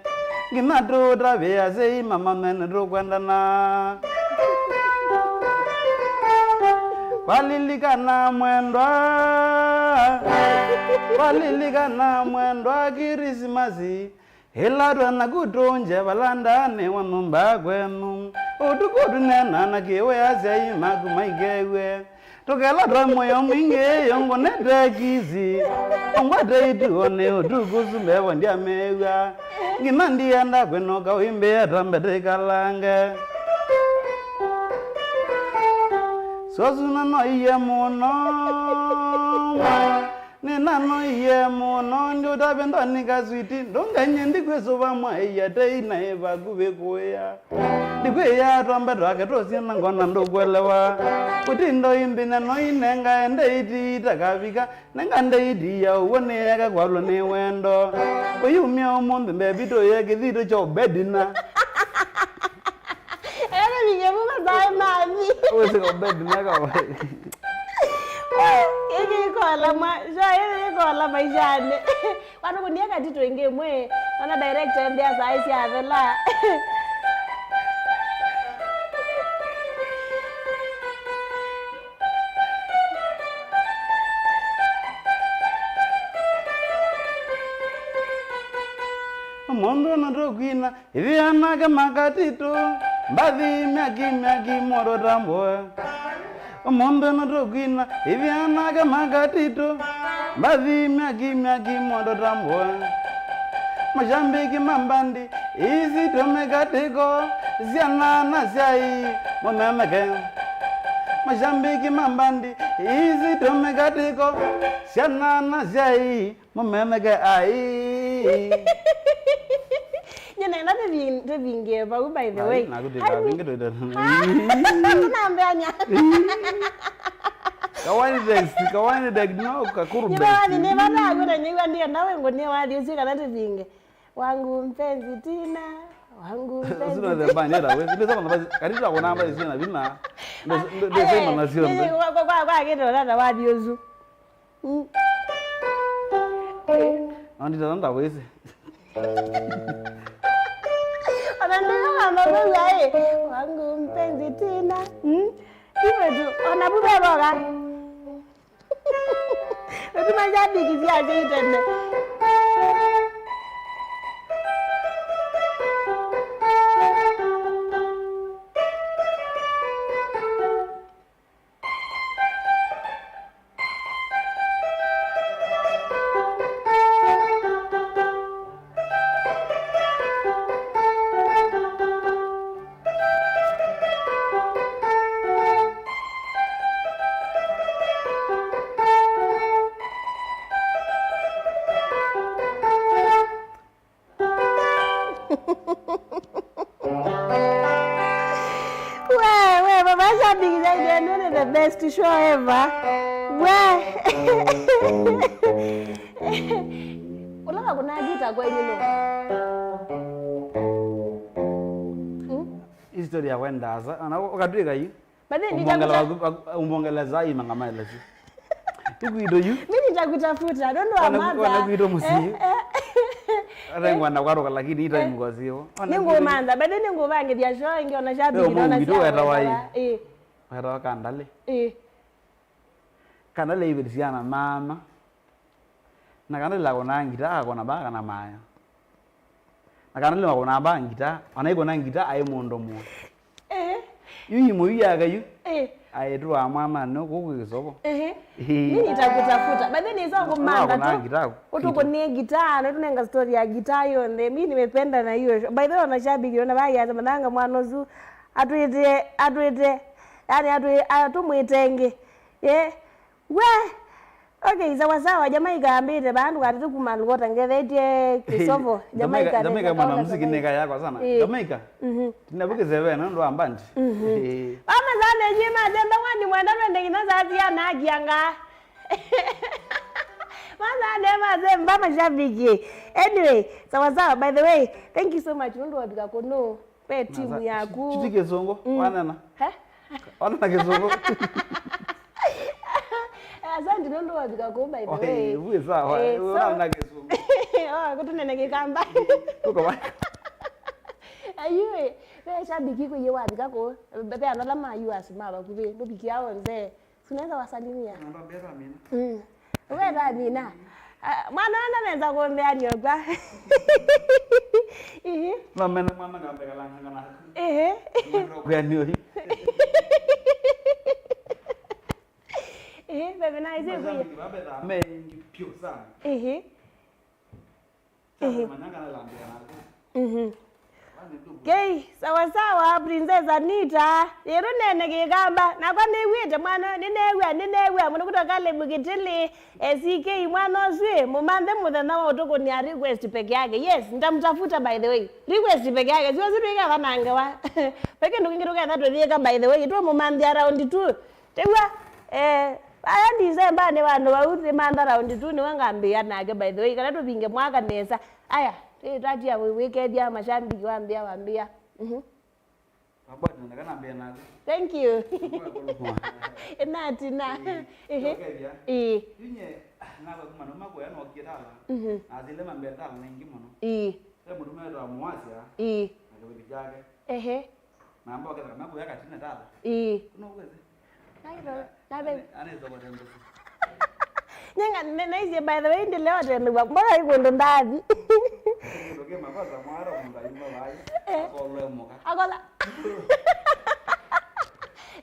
Nginya tũtavĩa asyai mamanye nĩtũkwendana. Kwalilikana mwendwa. Kwalilikana mwendwa Kirisimasi. Ĩla twanaku tũngye vala ndaanĩ wa nyũmba kwenyu, ũtukũ tũneena na kĩwĩa asyai maku maikew'e. Tũkela twa mũyo mwingĩ, yũngũnĩte kisi, ũngwate ituo nĩ ũtukũ ũsu mbevo ndyameew'a. Nginya ndienda kwĩnũka ũimbĩa twambe tĩkalange. Sosuna noiye mũno, mwa. Nĩnanoie mũno, ndiũtavya ndwanika switi, ndũngany'e ndikwĩsũva mwaĩa tei naĩ vakuvĩ kũĩa. Ndikwĩaa twambe twake tũsyĩ na ngona ndũkwelewa. Ũtindo imbine noinengae ndeiti itakavika, nenga ndeiti ya ũw'o nĩyeka kwalwa nĩ wendo. Ũyumya ũmũnthĩ mbevi tũye kĩthitũ kya ũbedina. Ene vinge muka sai mami. Uwe sika bed na ka. Iki ikola mwa, sha, iki ikola maishani. Wanu kunia katito ingi mwe, wana director ndia sai sia thela. Mũndũ na tũkwina. Ĩvĩa nake makatitũ, mbathi myaki myaki moto tambũe. Ũmũnthĩ nĩtũkwina, ĩvĩa nake makatitũ, mbathi myaki myaki moto tambũe. Mashabiki ma mbandi ici tũmĩkatĩko, syana na syai mũmemeke. Mashabiki ma mbandi ici tũmĩkatĩko, syana na syai mũmemeke ai. Tũvi-, tũvingie vau, by the way. Ai, naku ndĩkavinge twĩte. Tunambeania. Kawani text, kawani text, no, kakuru text. Nĩwathi, nĩvataagwĩta nĩw'a ndienda wĩ ngũnie wathi ũcio kana tũvinge. Wangu mpenzi Tina, wangu mpenzi Tina. Sina the band, nĩenda wĩ. Ndio sasa nafasi, karibu kuna namba isio na vina. Ndio, ndio, ndio sema na sio. Kwa, kwa, kwa, kwa kĩndũ tata wathi ũcio. Mm. Eh, na nditata ndawĩsĩ. Ona ndio mama wewe ae. Wangu mpenzi Tina. Mm. Hivyo tu, ona bube boga. Ndio mashabiki pia sitende. We, we, baba shabiki zaidi, you know the best show ever. We. Ula wakuna gita kwenyu no. Mm? History ya kwenda asa, ana ukatwika yu. But then umbongela nitakuta- waku-, waku-, umbongela zai manga maelezo. Tukwito yu. Mimi nitakutafuta, don't know. Wana, mother. Wana kwito musi. Eh, eh. Ata ngwanda kwaroka lakini ita ngozi yo. Ningumantha, but then ninguvangithia show ingi ona shabiki. Wewe ona mungu tu weta wai. Eh. Weta kandale. Eh. Kandale ibe siana mama. Na kana lila kona ngita, akona ba kana maya. Na kana lila kona ba ngita, ona ikona ngita, ai mũndũ mwe. Eh. Yu imwe yu yake yu. Eh. Aitwa mama no kuku kisobo. Eh. Eh. Mimi nitakutafuta. But then is kumanda tu. Ngita. Utuko ni ngita, na tunenga story ya ngita yonthe. Mimi nimependa na hiyo. By the way, ona shabiki ona ba ya mananga mwana uzu. Atwite, atwite. Yani atwi atumwitenge. Eh. We. Okay, sawa sawa, Jamaica ambĩte vaa ndũkatete kuma lugota ngethetye kisovo. Jamaica, Jamaica, Jamaica mwana muziki nĩ kaya kwa sana. Eh. Jamaica. Mhm. Tinabuke zeve na ndo ambandi. Mhm. Eh. Mama sana nyima zemba wani mwenda mende kina zazi ya nagianga. Mama sana mazemba mashabiki. Anyway, sawa sawa, by the way, thank you so much nũndũ wafika kuno. Ve timu yaku. Chuti kĩsũngũ, mm. Wanena. He? Wanena kĩsũngũ. Eh, asante nũndũ wavika kũu, by the way. Oi, uwe sawa. Eh, so, wanena kĩsũngũ. Oh, kũtũnene kĩkamba. Tuko wapi? Ayuwe, ve shabiki kũyĩ wavika kũu. Ve, ve andũ ala ma U S ma vakuvĩ, ndũvikia onthe. Tunaweza wasalimia. Namba mbeta mina. Mm. Weta mina. Ah, mwana wenda nenda kumbeania kwa. Ihi. No mena mwana ngambeka langa na. Ihi. Mwana kubeania ohi. Ihi, bebe na izi kuya. Baba da me pio sana. Ihi. Ehe. Mhm. Kei, sawa sawa, Princess Anita. Yero nene kĩkamba. Nakwa nĩw'ĩte mwana, nĩneew'a, nĩneew'a. Mũno kutoka Lebu Kitili, S K mwana ũsu, mũmanthe mũthenya wa ũtukũ nĩ a request peke yake. Yes, nitamtafuta by the way. Request peke yake. Sio sio ika vanangewa. Peke ndũkingĩ tũketha tũthiĩka by the way. Tũmũmanthĩa round two. Tew'a, eh, aya December nĩ vandũ vau, nĩmantha round two, nĩwe ngambĩĩa nake, by the way, kana tũvinge mwaka nesa. Aya, ĩ, twatia wĩ-, wĩkethya mashabiki wambĩa, wambĩa. Mhm. Wambwa, nĩ kana mbĩa naku. Thank you. Wambwa, kũlũmwa. Ĩnatina. Ĩĩ, ĩhĩ. Ũkethya. Ĩĩ. Yunye, nakwa kuma numa kwa no kietala. Mhm. Na zile mambĩa tala na ingi mũno. Ĩĩ. Ve mũndũ metwa Mwasya. Ĩĩ. Na kĩvĩti kyake. Ehe. Na mboke kana kuya katina tala. Ĩĩ. No kwezi. Nairo, nabe. Ane, ane zoba tembe. Nyenga, ne, naisie, by the way, ndi leo tembegwa. Mbona iko ndo ndathi? Ndio ke makosa mara munga yuma bai. Eh. Akolwe moka. Akola.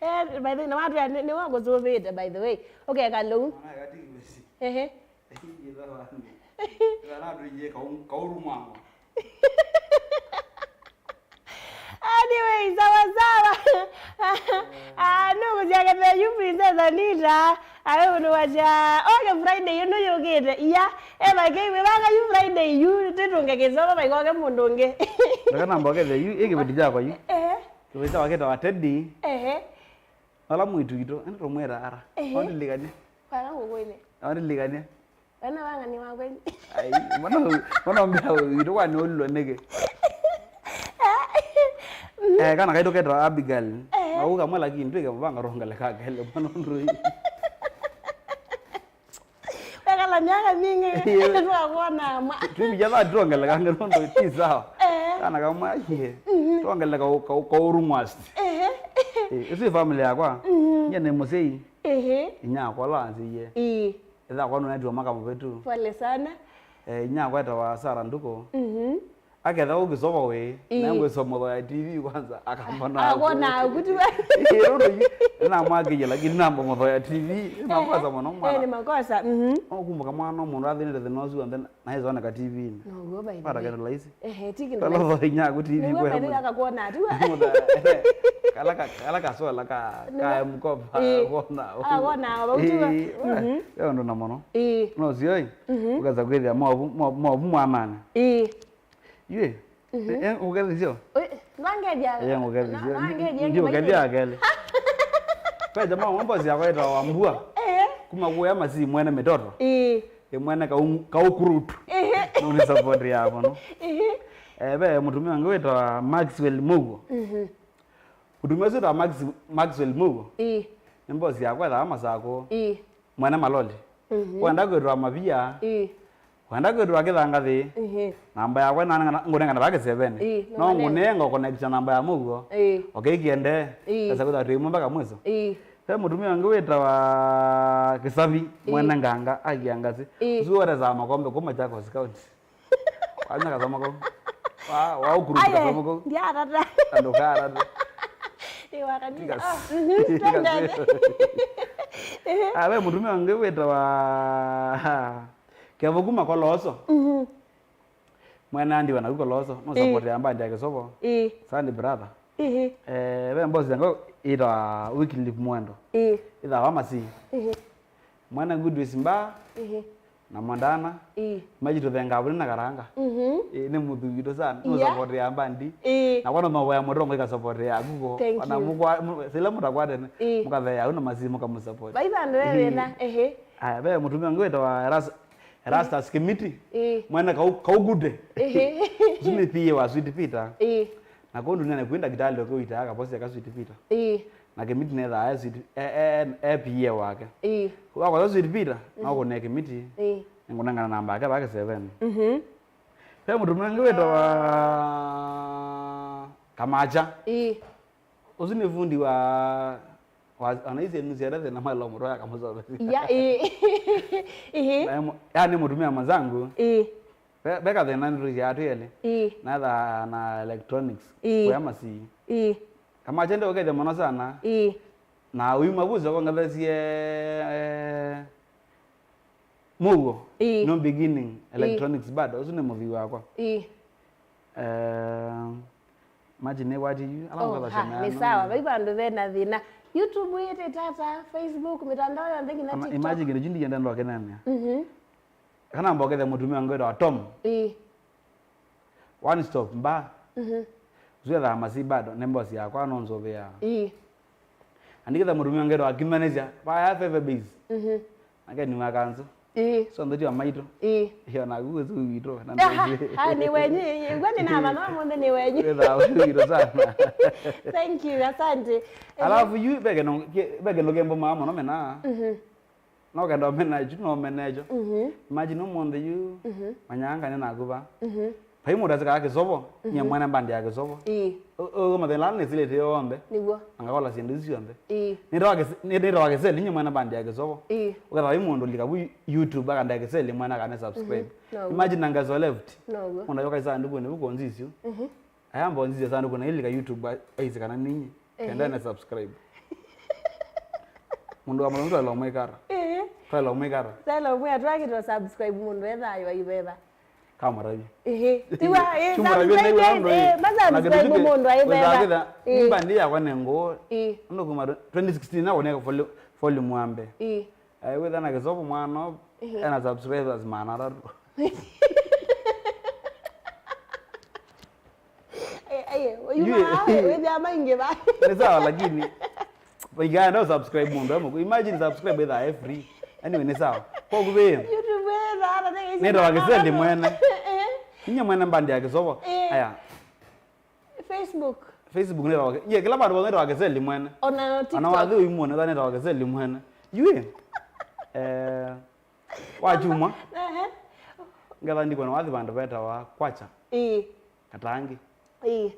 Eh, by the way, na watu ya, ni, ni wako zovete, by the way. Okay, kalou. Mwana kati kimesi. Ehe. Ĩla vandũ. Ĩla vandũ iye kaũ-, kaũru mwango. Anyway, sawa sawa. Ah, nũkũsya kethe yu Princess Anita. Awe ũndũ wasya, okay, Friday yu nũyũkĩte. Iya, e Like, wĩvanga yu Friday yu, tĩtũnge kĩsomo vaikoke mũndũ ũngĩ. Ndaka namba ũkethĩa yu, ĩ kĩveti kyakwa yu. Ehe. Kĩveti kyakwa kĩtawa Teddy. Ehe. Ala mwĩtu witũ, ĩndĩ tũmwĩta ara. Ehe. Ondilikanie. Kana ngũkwĩthĩa. Ondilikanie. Kana wang'ani wakwa. Ai, mwana, mwana mbia witũ kwani ũlilwe nĩkĩ? Eh, kana kaitũ ketawa Abigail. Eh. Au kamwe lakini twĩke vanga rongeleka kele mwana ndrui. Wekala myaka mingĩ. Iye. Twakuona mwa. Twĩvija va tuongeleka nge nũndũ ti sawa. Eh. Kana kamwe iye. Mhm. Tuongeleka ka, ka, ka urumwast. Eh. Eh, isi family yakwa. Mhm. Nye nĩ mũsei. Ehe. Inyakwa lanziie. Ii. Ĩthakwa nũnetiwe mwaka mũvĩtu. Pole sana. Eh, inyakwa etawa Sara Nduko. Mhm. Aketha ũkĩsova wĩ, ii, na ngwĩsomotho ya T V kwanza, akambona. Akona akutiwa. Ĩĩ, ũndũ yu, namwakĩie, lakini namba motho ya T V, nĩ makosa mũno mwana. Eh, nĩ makosa. Mhm. Ũkumbuka mwana mũndũ athĩnĩte thĩna ũsu w'onthe, na ĩsoneka T V-inĩ. Noguo by the way. Pata kendo laisi. Ehe, ti kĩndũ laisi. Tolovo inya ku T V. Nĩguo kwĩ by the way mũndũ. Akakuona tu. Mũndũ, eh, kala ka, kala kasola ka, ka mkopa, eh, wona. Akona, wautua. Ĩĩ, mhm, eh, yo ndo na mũno. Ĩĩ. No sioi. Mhm. Ũkaza kwĩthĩa movu, mo-, movu mwanane. Ĩĩ. Yue. Mhm. Eh, ũkethĩsyo. Oi, ndwangethya. Eh, ngũkethĩsyo. Ndwangethya. Ndi ũkethya akele. Kwa jamaa mambo siakwa etawa Mbua. Eh. Kuma kuya masi mwene mitoto. Ĩĩ. Ĩ mwene kau-, kaukurutu. Ehe. Nũnĩ support ya mũno. Ehe. Eh, ve mũtumĩa ũngĩ wĩtawa Maxwell Mugo. Mhm. Mũtumĩa ũsu wĩtawa Max-, Maxwell Mugo. Ĩĩ. Nĩ mbosi yakwa ethaa Masakũ. Ĩĩ. Mwene maloli. Mhm. Wenda kwĩtwa mavia. Ĩĩ. Wenda kwĩtwa kĩthangathĩ. Ehe. Namba yakwa nana ngũnengana vake seveni. Ĩĩ, no ngũnenga ũkonekisha namba ya Mugo. Ĩĩ. Okay, kiende. Ĩĩ. Sasa kwĩtha twĩ mpaka mwiso. Ĩĩ. Ve mũtumĩa ũngĩ wĩtawa Kĩsavi, ĩĩ, mwene nganga, akia ngasi. Ĩĩ. Ũsu wetesaa makombe kuma Machakos County. Wanya kasoma kau. Wa, wa ũkurutu kasoma kau. Ndiatata. Andũ kaatata. Ĩĩ, wa kanisa. Tikas-, ah, mhm, tikas-, twendete. Ah, ve mũtumĩa ũngĩ wĩtawa, ha, Kevo kuma Koloso. Mhm. Mwene andiwa naku Koloso, no, ĩĩ, support ya mbandi ya Kĩsovo. Ĩĩ. Sandy brother. Ĩĩ. Eh, ve mbosi yangu ĩtawa Wycliffe Mwendo. Ĩĩ. Ĩthawa masi. Ĩĩ. Mwana Goodwiss Mbaa. Ĩĩ. Na Mwandana. Ĩĩ. Maji tũthengaa vũnĩ na karanga. Mhm. Ĩĩ, nĩ mũthuri witũ sana. No, yeah, support ya mbandi. Ĩĩ. Na kwana mavoya mũtongo ika support ya kuko. Thank you. Wana mukwa, mu-, sila mutakwatene. Ĩĩ. Mũkathea au na masi mũkamũsupport. Vai vandũ ve thĩna. Ĩĩ. Ĩĩ. Aya, ve mũtumĩa ũngĩ wĩtawa Eras-, Erastus Kimiti. Ĩĩ. Mwene kau-, kaugude. Ĩĩ. Ũsu nĩ P A wa Sweet Peter. Ĩĩ. Na kũu ndũnĩanĩ kwĩ ndakĩtalĩ ũkĩwĩtaa kaposi aka Sweet Peter. Ĩĩ. Na Kimiti nethaa e Sweet, e, e, e P A wake. Ĩĩ. Wakosa Sweet Peter, mhm, no kũne Kimiti. Ĩĩ. Nĩngũnengana namba yake vake seven. Mhm. Ve mũtumĩa ũngĩ wĩtawa Kamacha. Ĩĩ. Ũsu nĩ fundi wa, wa, anaisi enu siarete na malo mũtwe akamũsomethia. Ya, ĩĩ. Ĩĩ. Na emo-, yani mũtumĩa mwenzangu. Ĩĩ. Ve, ve kathĩna nĩtũisaa twĩ elĩ. Ĩĩ. Nethaa na electronics. Ĩĩ. Kuya masii. Ĩĩ. Kamacha nde ũkethya mũno sana. Ĩĩ. Na ũima vuso kongathesie, eh, Mũuo, ĩĩ, no beginning, ĩĩ, electronics bado, ũsu nĩ mũthii wakwa. Ĩĩ. Eh, imagine what you, ala, oh, mkatha ha, shema nĩ sawa, vai vandũ ve na thĩna. YouTube ĩtĩ tata, Facebook, mitandao yonthe nginya TikTok. Imagine kĩndũ kyu ndienda ndo kĩnene. Mhm. Kana mbokethe mũtumĩa ngwĩtawa Tom. Ĩĩ. One Stop Bar. Mhm. Ũsu ethaa masi bado, nĩ mbosi yakwa, no nzũvĩaa. Ĩĩ. Andĩkĩtha mũtumĩa ngĩtwa akĩmbanĩsya, vaya Feve Base. Mhm. Nake nĩwa kanzũ. Ĩĩ. So nthĩ tyo maitũ. Ĩĩ. Yo naku wĩsĩ witũ, na ndũsĩ. Ha, ha, nĩ wenyu, ĩĩ, ngwa nĩ na mama mũnde nĩ wenyu. Wĩthaa wĩ witũ sana. Thank you, asante. Alafu yu, ve kĩndũ, kĩ-, ve kĩndũ kĩmbũmaa mũno mena. Mhm. No kenda ũmena ekyo, no ũmena ekyo. Mhm. Imagine ũmũnthĩ yu, mhm, manyanga nĩ naku va. Mhm. Vai mũndũ asikaga Kĩsovo, mhm, nye mwene mbandi ya Kĩsovo. Ĩĩ. Ũ-, ũ-, mathĩna ala nĩsilĩte yonthe. Nĩw'o. Angakola syĩndũ isu syonthe. Ĩĩ. Nĩtawa kĩs-, nĩ-, nĩtawa kĩseli nye mwene mbandi ya Kĩsovo. Ĩĩ. Ũkethwa vai mũndũ lika vu YouTube akanda kĩseli mwene akane subscribe. Mhm. No. Imagine angaso left. Now'o. Mũndũ yoka isanduku nĩ vuko nzisyo. Mhm. Ayamba onzisya sandũkũ na ilika YouTube a-, aisye kana ninyi. Ehe. Kenda na subscribe. Mũndũ wa mũndũ twaĩla ũmwĩkara. Ehe. Twaĩla ũmwĩkara. Twaĩla ũmwĩa twakĩtwa subscribe mũndũ ethayo aiveva. Kamũravya. Ehe. Tiwa, eh, chumũravya subscribe, nĩw'o andũ, eh, eh, ma subscribe mũndũ aiveva. Wĩthaa kĩtha, eh, mbandi yakwa nĩ ngũũ. Eh. Andũ kuma twenty sixteen na woneka volu-, volume wa mbee. Eh. Eh, wĩtha na Kĩsovo mwana, ehe, ena subscribers maana atatũ. Eh, eh, you know, wĩthĩa maingĩ va. Nĩ sawa, lakini ikaenda subscribe mũndũ amwe. Imagine subscribe ĩthaa free. Anyway, nĩ sawa. Kwa kuvĩ. YouTube ĩthaa na nĩ nĩtawa Kĩseli mwene. Eh. Inya mwene mbandi ya Kĩsovo. Eh. Aya. Facebook. Facebook nĩtawa. Ye, kĩla vandũ vothe nĩtawa Kĩseli mwene. Ona TikTok. Ona wathi uimwone nĩtawa Kĩseli mwene. Yui. Eh. Wa chumwa. Ehe. Ngetha ndikona wathi vandũ vetawa Kwacha. Ĩĩ. Katangi. Ĩĩ.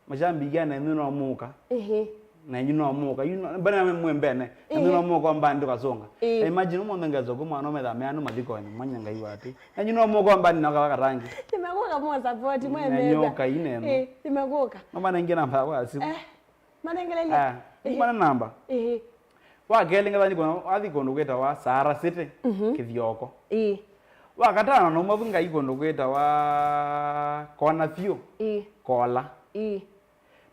Mashambikia na enyu no mũka. Ehe. Na enyu no mũka. You know, mbana me mwe mbene. Na enyu no mũka mbandi kasonga. Ĩĩ. Na imagine umo ndengezo kuma no metha me anu mathikoni. Mwanya ngai wati. Na enyu no mũka mbandi na kaka Katangi. Nimekuka mwa support mwe na meza. Nyoka ineno. Ĩĩ, nimekuka. Mama nange namba kwa simu. Eh. Manengelelie. Ah, ĩĩ. Mana namba. Ĩĩ. Wa kelĩ ngetha nĩ kũna wathi kũndũ kwĩtawa Sahara City, mhm, Kĩthioko. Ĩĩ. Wa katano nauma vu ngai kũndũ kwĩtawa Kona View. Ĩĩ. Kola. Ĩĩ.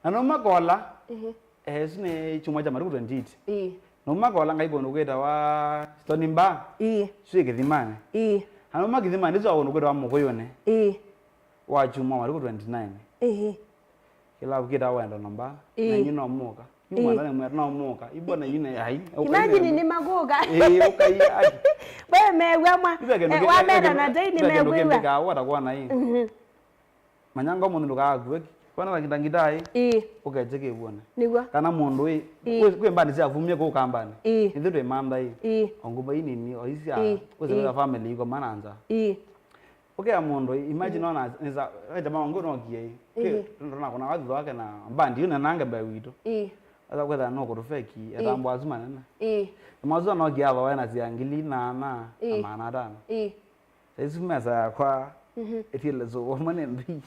Na nauma Kola, ĩĩ, eh, isu nĩ chumwa cha Maruku twenty-eight. Ĩĩ. Nauma Kola ngai kũndũ kwĩtawa Stony Bar. Ĩĩ. Sui Kĩthimani. Ĩĩ. Na nauma Kĩthimani, isu kũndũ kwĩtawa Mũkũyũnĩ. Ĩĩ. Wa chumwa Maruku twenty-nine. Ĩĩ. Kĩlavu kĩtawa wendo namba. Ĩĩ. Na nyi no mũka. Yu mwana nĩ mwera no mũka. Ibona yine ai. Imagine nĩ makuka. Ĩĩ, ũkai ai. Wewe mewamwa. Ibe kĩndũ kĩ- wamera na tei nĩ mewĩwa. Kawa takuwa na hii. Mhm. Manyanga mũndũ ndũkakuwe. Kwana na kitangita ai. Ĩĩ. Ũkecheke uone. Nĩguo. Kana mũndũ ĩ. Ĩĩ. Kwĩ mbani cia vumie kwa kambani. Ĩĩ. Nithu twĩ manda ĩ. Ĩĩ. Onguba inini oisia. Ĩĩ. Kwĩsĩla family iko mananza. Ĩĩ. Ũkea mũndũ, imagine, mhm, ona nĩsa, ete maũngũ nokie ĩ. Kĩ, mhm, ndo nakona wathi wake na mbandi yu na nange mbae witũ. Ĩĩ. Asa kwetha no kũtũfeki, ĩĩ, etambwa asu manene. Ĩĩ. Masu nokia athoe na sia ngili na na, ĩĩ, na maana atano. Ĩĩ. Saisu mesa yakwa, mhm, ĩtiele so, wamane mbi.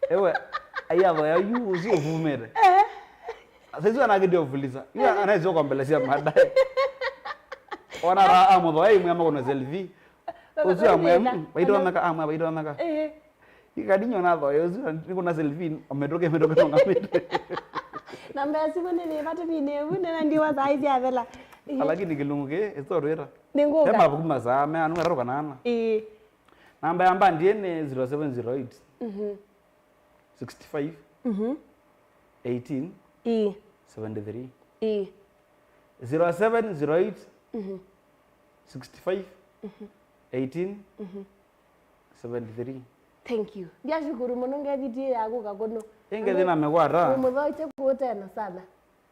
Ewe, ai athoya yu, usi ufumete. Eh. Saisu anakĩte ufuliza. Yu, eh, anaisio kwa mbele sia madae. Ona ra amũthoya imwe ama kuna selfie. Ũsu amwe, mm, vaitoneka, amwe vaitoneka. Ĩĩ. Ikadinyo na thoyo, ũsu nĩ kuna selfie, ometoke, metoke, tonga metoke. Namba ya simu nĩ nĩ vatu mine, vu nena ndiwa saa hizi avela. Ĩĩ. Lakini kĩlungu kĩ, ĩsitotwĩta. Nĩ ngũka. He mavuku masaa, me anu atatũ kana ana. Ĩĩ. Namba ya mbandi nĩ zero seven zero eight. Mhm. Sixty-five. Mhm. Eighteen. Ĩĩ. Seventy-three. Ĩĩ. Zero seven zero eight. Mhm. Sixty-five. Mhm. Eighteen. Mhm. Seventy-three. Thank you. Ndiashukuru mũno ngethi tie ya kũka kũno. Ĩngethi na mekwata. Mũthoiche kũtena sana.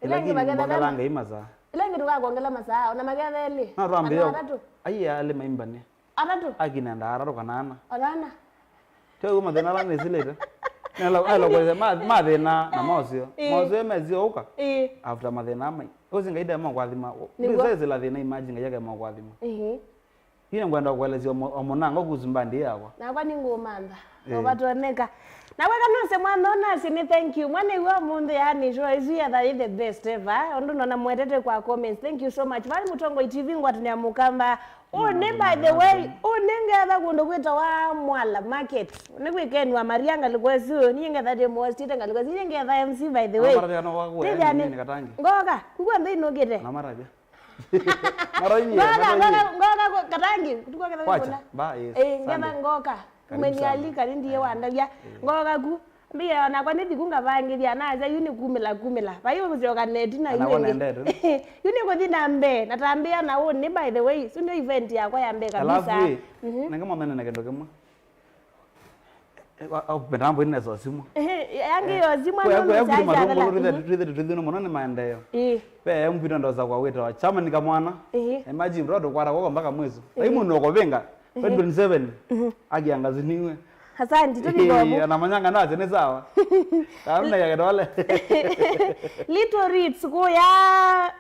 Ĩla ĩngĩ lakini maketha mbongela ngai masaa. Ĩla ĩngĩ tũkakwongela masaa, ona maketha elĩ. No twambie. Kana atatũ. Ai, alĩ maimbane. Atatũ. Akinenda atatũ kana ana. Ona ana. Tyo mathĩna ala nĩsilĩte. Nela, ela kweleza ma, mathĩna na mosio. Ĩĩ. Mosio mesio ũka. Ĩĩ. After mathĩna mai. Ũsi ngai ndema kwathima. Nĩguo. Ndisesila thĩna imagine ngai akema kwathima. Ĩĩ. Ine ngwenda kuelezia omo-, omonanga kuhusu mbandi yakwa. Nakwa ningũmantha. Eh. Novatoneka. Nakwa kanose mwana onasi ni thank you. Mwana iwa munthi yani show isu ya the, the best ever. Ondu nona mwetete kwa comments. Thank you so much. Vali Mutongoi T V ngwatania mukamba. Uni by the way, uni ngetha kundu kwitawa Mwala Market. Ni kwikenwa Maria ngaliko isu. Ni ngetha ndi mwostite ngaliko isu. Ni ngetha M C by the way. Amaravya no wakuwa. Ni yani. Ngoka. Kukwa nthi nukite. Amaravya. Mara inyie, ngoka, mara inyie. Ngoka, ngoka, ngoka, Katangi, tuko ketha. Kwacha, kuna. Ba, yes, eh, ngetha Sunday. Ngoka. Karibu sana. Umenialika, ni ndiye, eh, wandavya. Eh. Ngoka ku. Mbia nakwa ni thiku ngavangithia na aja yu ni kumila, kumila. Vai ucoka neti na yu. Anakuwa ĩngĩ. Naendete. Yu ni kuthi na mbee, na tambia na uni, by the way, su ndio event yakwa ya mbee kabisa. Alafu, eh, mhm, nenge mwamene na kindu kimwe. Mitambo ine so simu. Ehe, yangi yo simu. Kwa yangu yangu ni matongo. Twithe twithe twithe no mono ni maendeleo. Eh. Pe mpito ndoza kwa wito wa chama ni kamwana. Eh. Imagine bro, kwara kwa mpaka mwezi. Eh. Ai muno ko venga. Eh. Twenty twenty-seven. Mhm. Akiangaziniwe. Asante tu kidogo. Eh, anamanyanga nasi ni sawa. Kana ya kedole. Little Ritz kuya,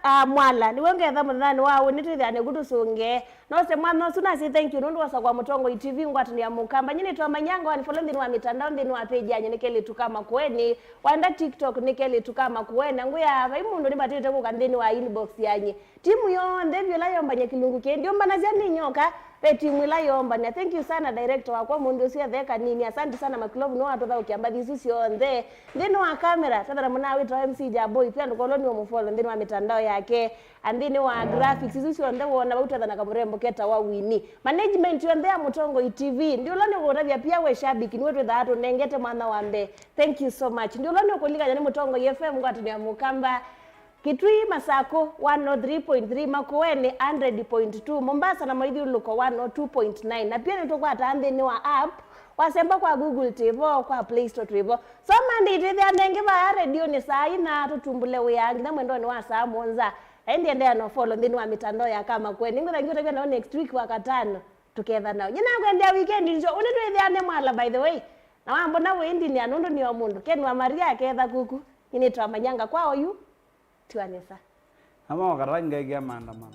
ah, Mwala. Ni wengeza mthani wa unitwithane kutusunge. Nose mwana ũsu nasĩ thank you nũndũ wa sakwa Mũtongoi T V ngwatanĩo ya Mũkamba. Nyie nĩtwa Manyanga, wanfollow nthĩnĩ wa mitandao, nthĩnĩ wa page yanyie nĩ Kelĩtu ka Makueni, waenda TikTok nĩ Kelĩtu ka Makueni. Na ngwĩa vai mũndũ nĩvatĩte kũka nthĩnĩ wa inbox yanyie. Timu yonthe vyũ ĩla yombany'a kĩlungu kĩĩ, ndyũmbanasya nĩ nyoka, ve timu ĩla yombany'a. Thank you sana director wakwa, mũndũ ũsu ethe kanini. Asante sana Makilovu nũwatũthaũkĩa mbathi isu syonthe. Nthĩnĩ wa kamera, tethana mũna wĩtawa M C Jaboi, pia ndũkolwa nĩ ũmũfollow nthĩnĩ wa mitandao yake. And nthĩnĩ wa graphics isu syonthe wona vau twethana kamũrembo ketawa Winnie. Management yonthe ya Mũtongoi T V, ndiũlwa nĩkũũtavya pia we shabiki, nĩwe twĩthaa tũnengete mwana wa mbee. Thank you so much. Ndiũlwa nĩũkũlikany'a nĩ Mũtongoi F M ngwatanĩo ya Mũkamba. Kitui, Masakũ, one oh three point three, Makueni, hundred point two, Mombasa na maithyũlũko, one oh two point nine. Na pia nĩtũkwataa nthĩnĩ wa app, wasemba kwa Google twĩvo, kwa Play Store twĩvo. So Monday twĩthĩa nengĩ vaa redionĩ saa ina, tũtumbũle wĩa nginya mwendonĩ wa saa mũonza. Na ĩndĩ endeea na follow nthĩnĩ wa mitandao ya Kamakueni. Nĩngwĩtha ngĩũtavya nao next week wa katano. Tũketha nao. Nyina kwendea weekend nzeo. Ũnĩ twĩthĩane mwala, by the way. Na wambona wĩndinĩa nũndũ nĩ o mũndũ. Ken wa Maria aketha kuku. Nyinĩtwa manyanga kwa oyu. Tiwa nesa. Ama wakatangaikia maandamano.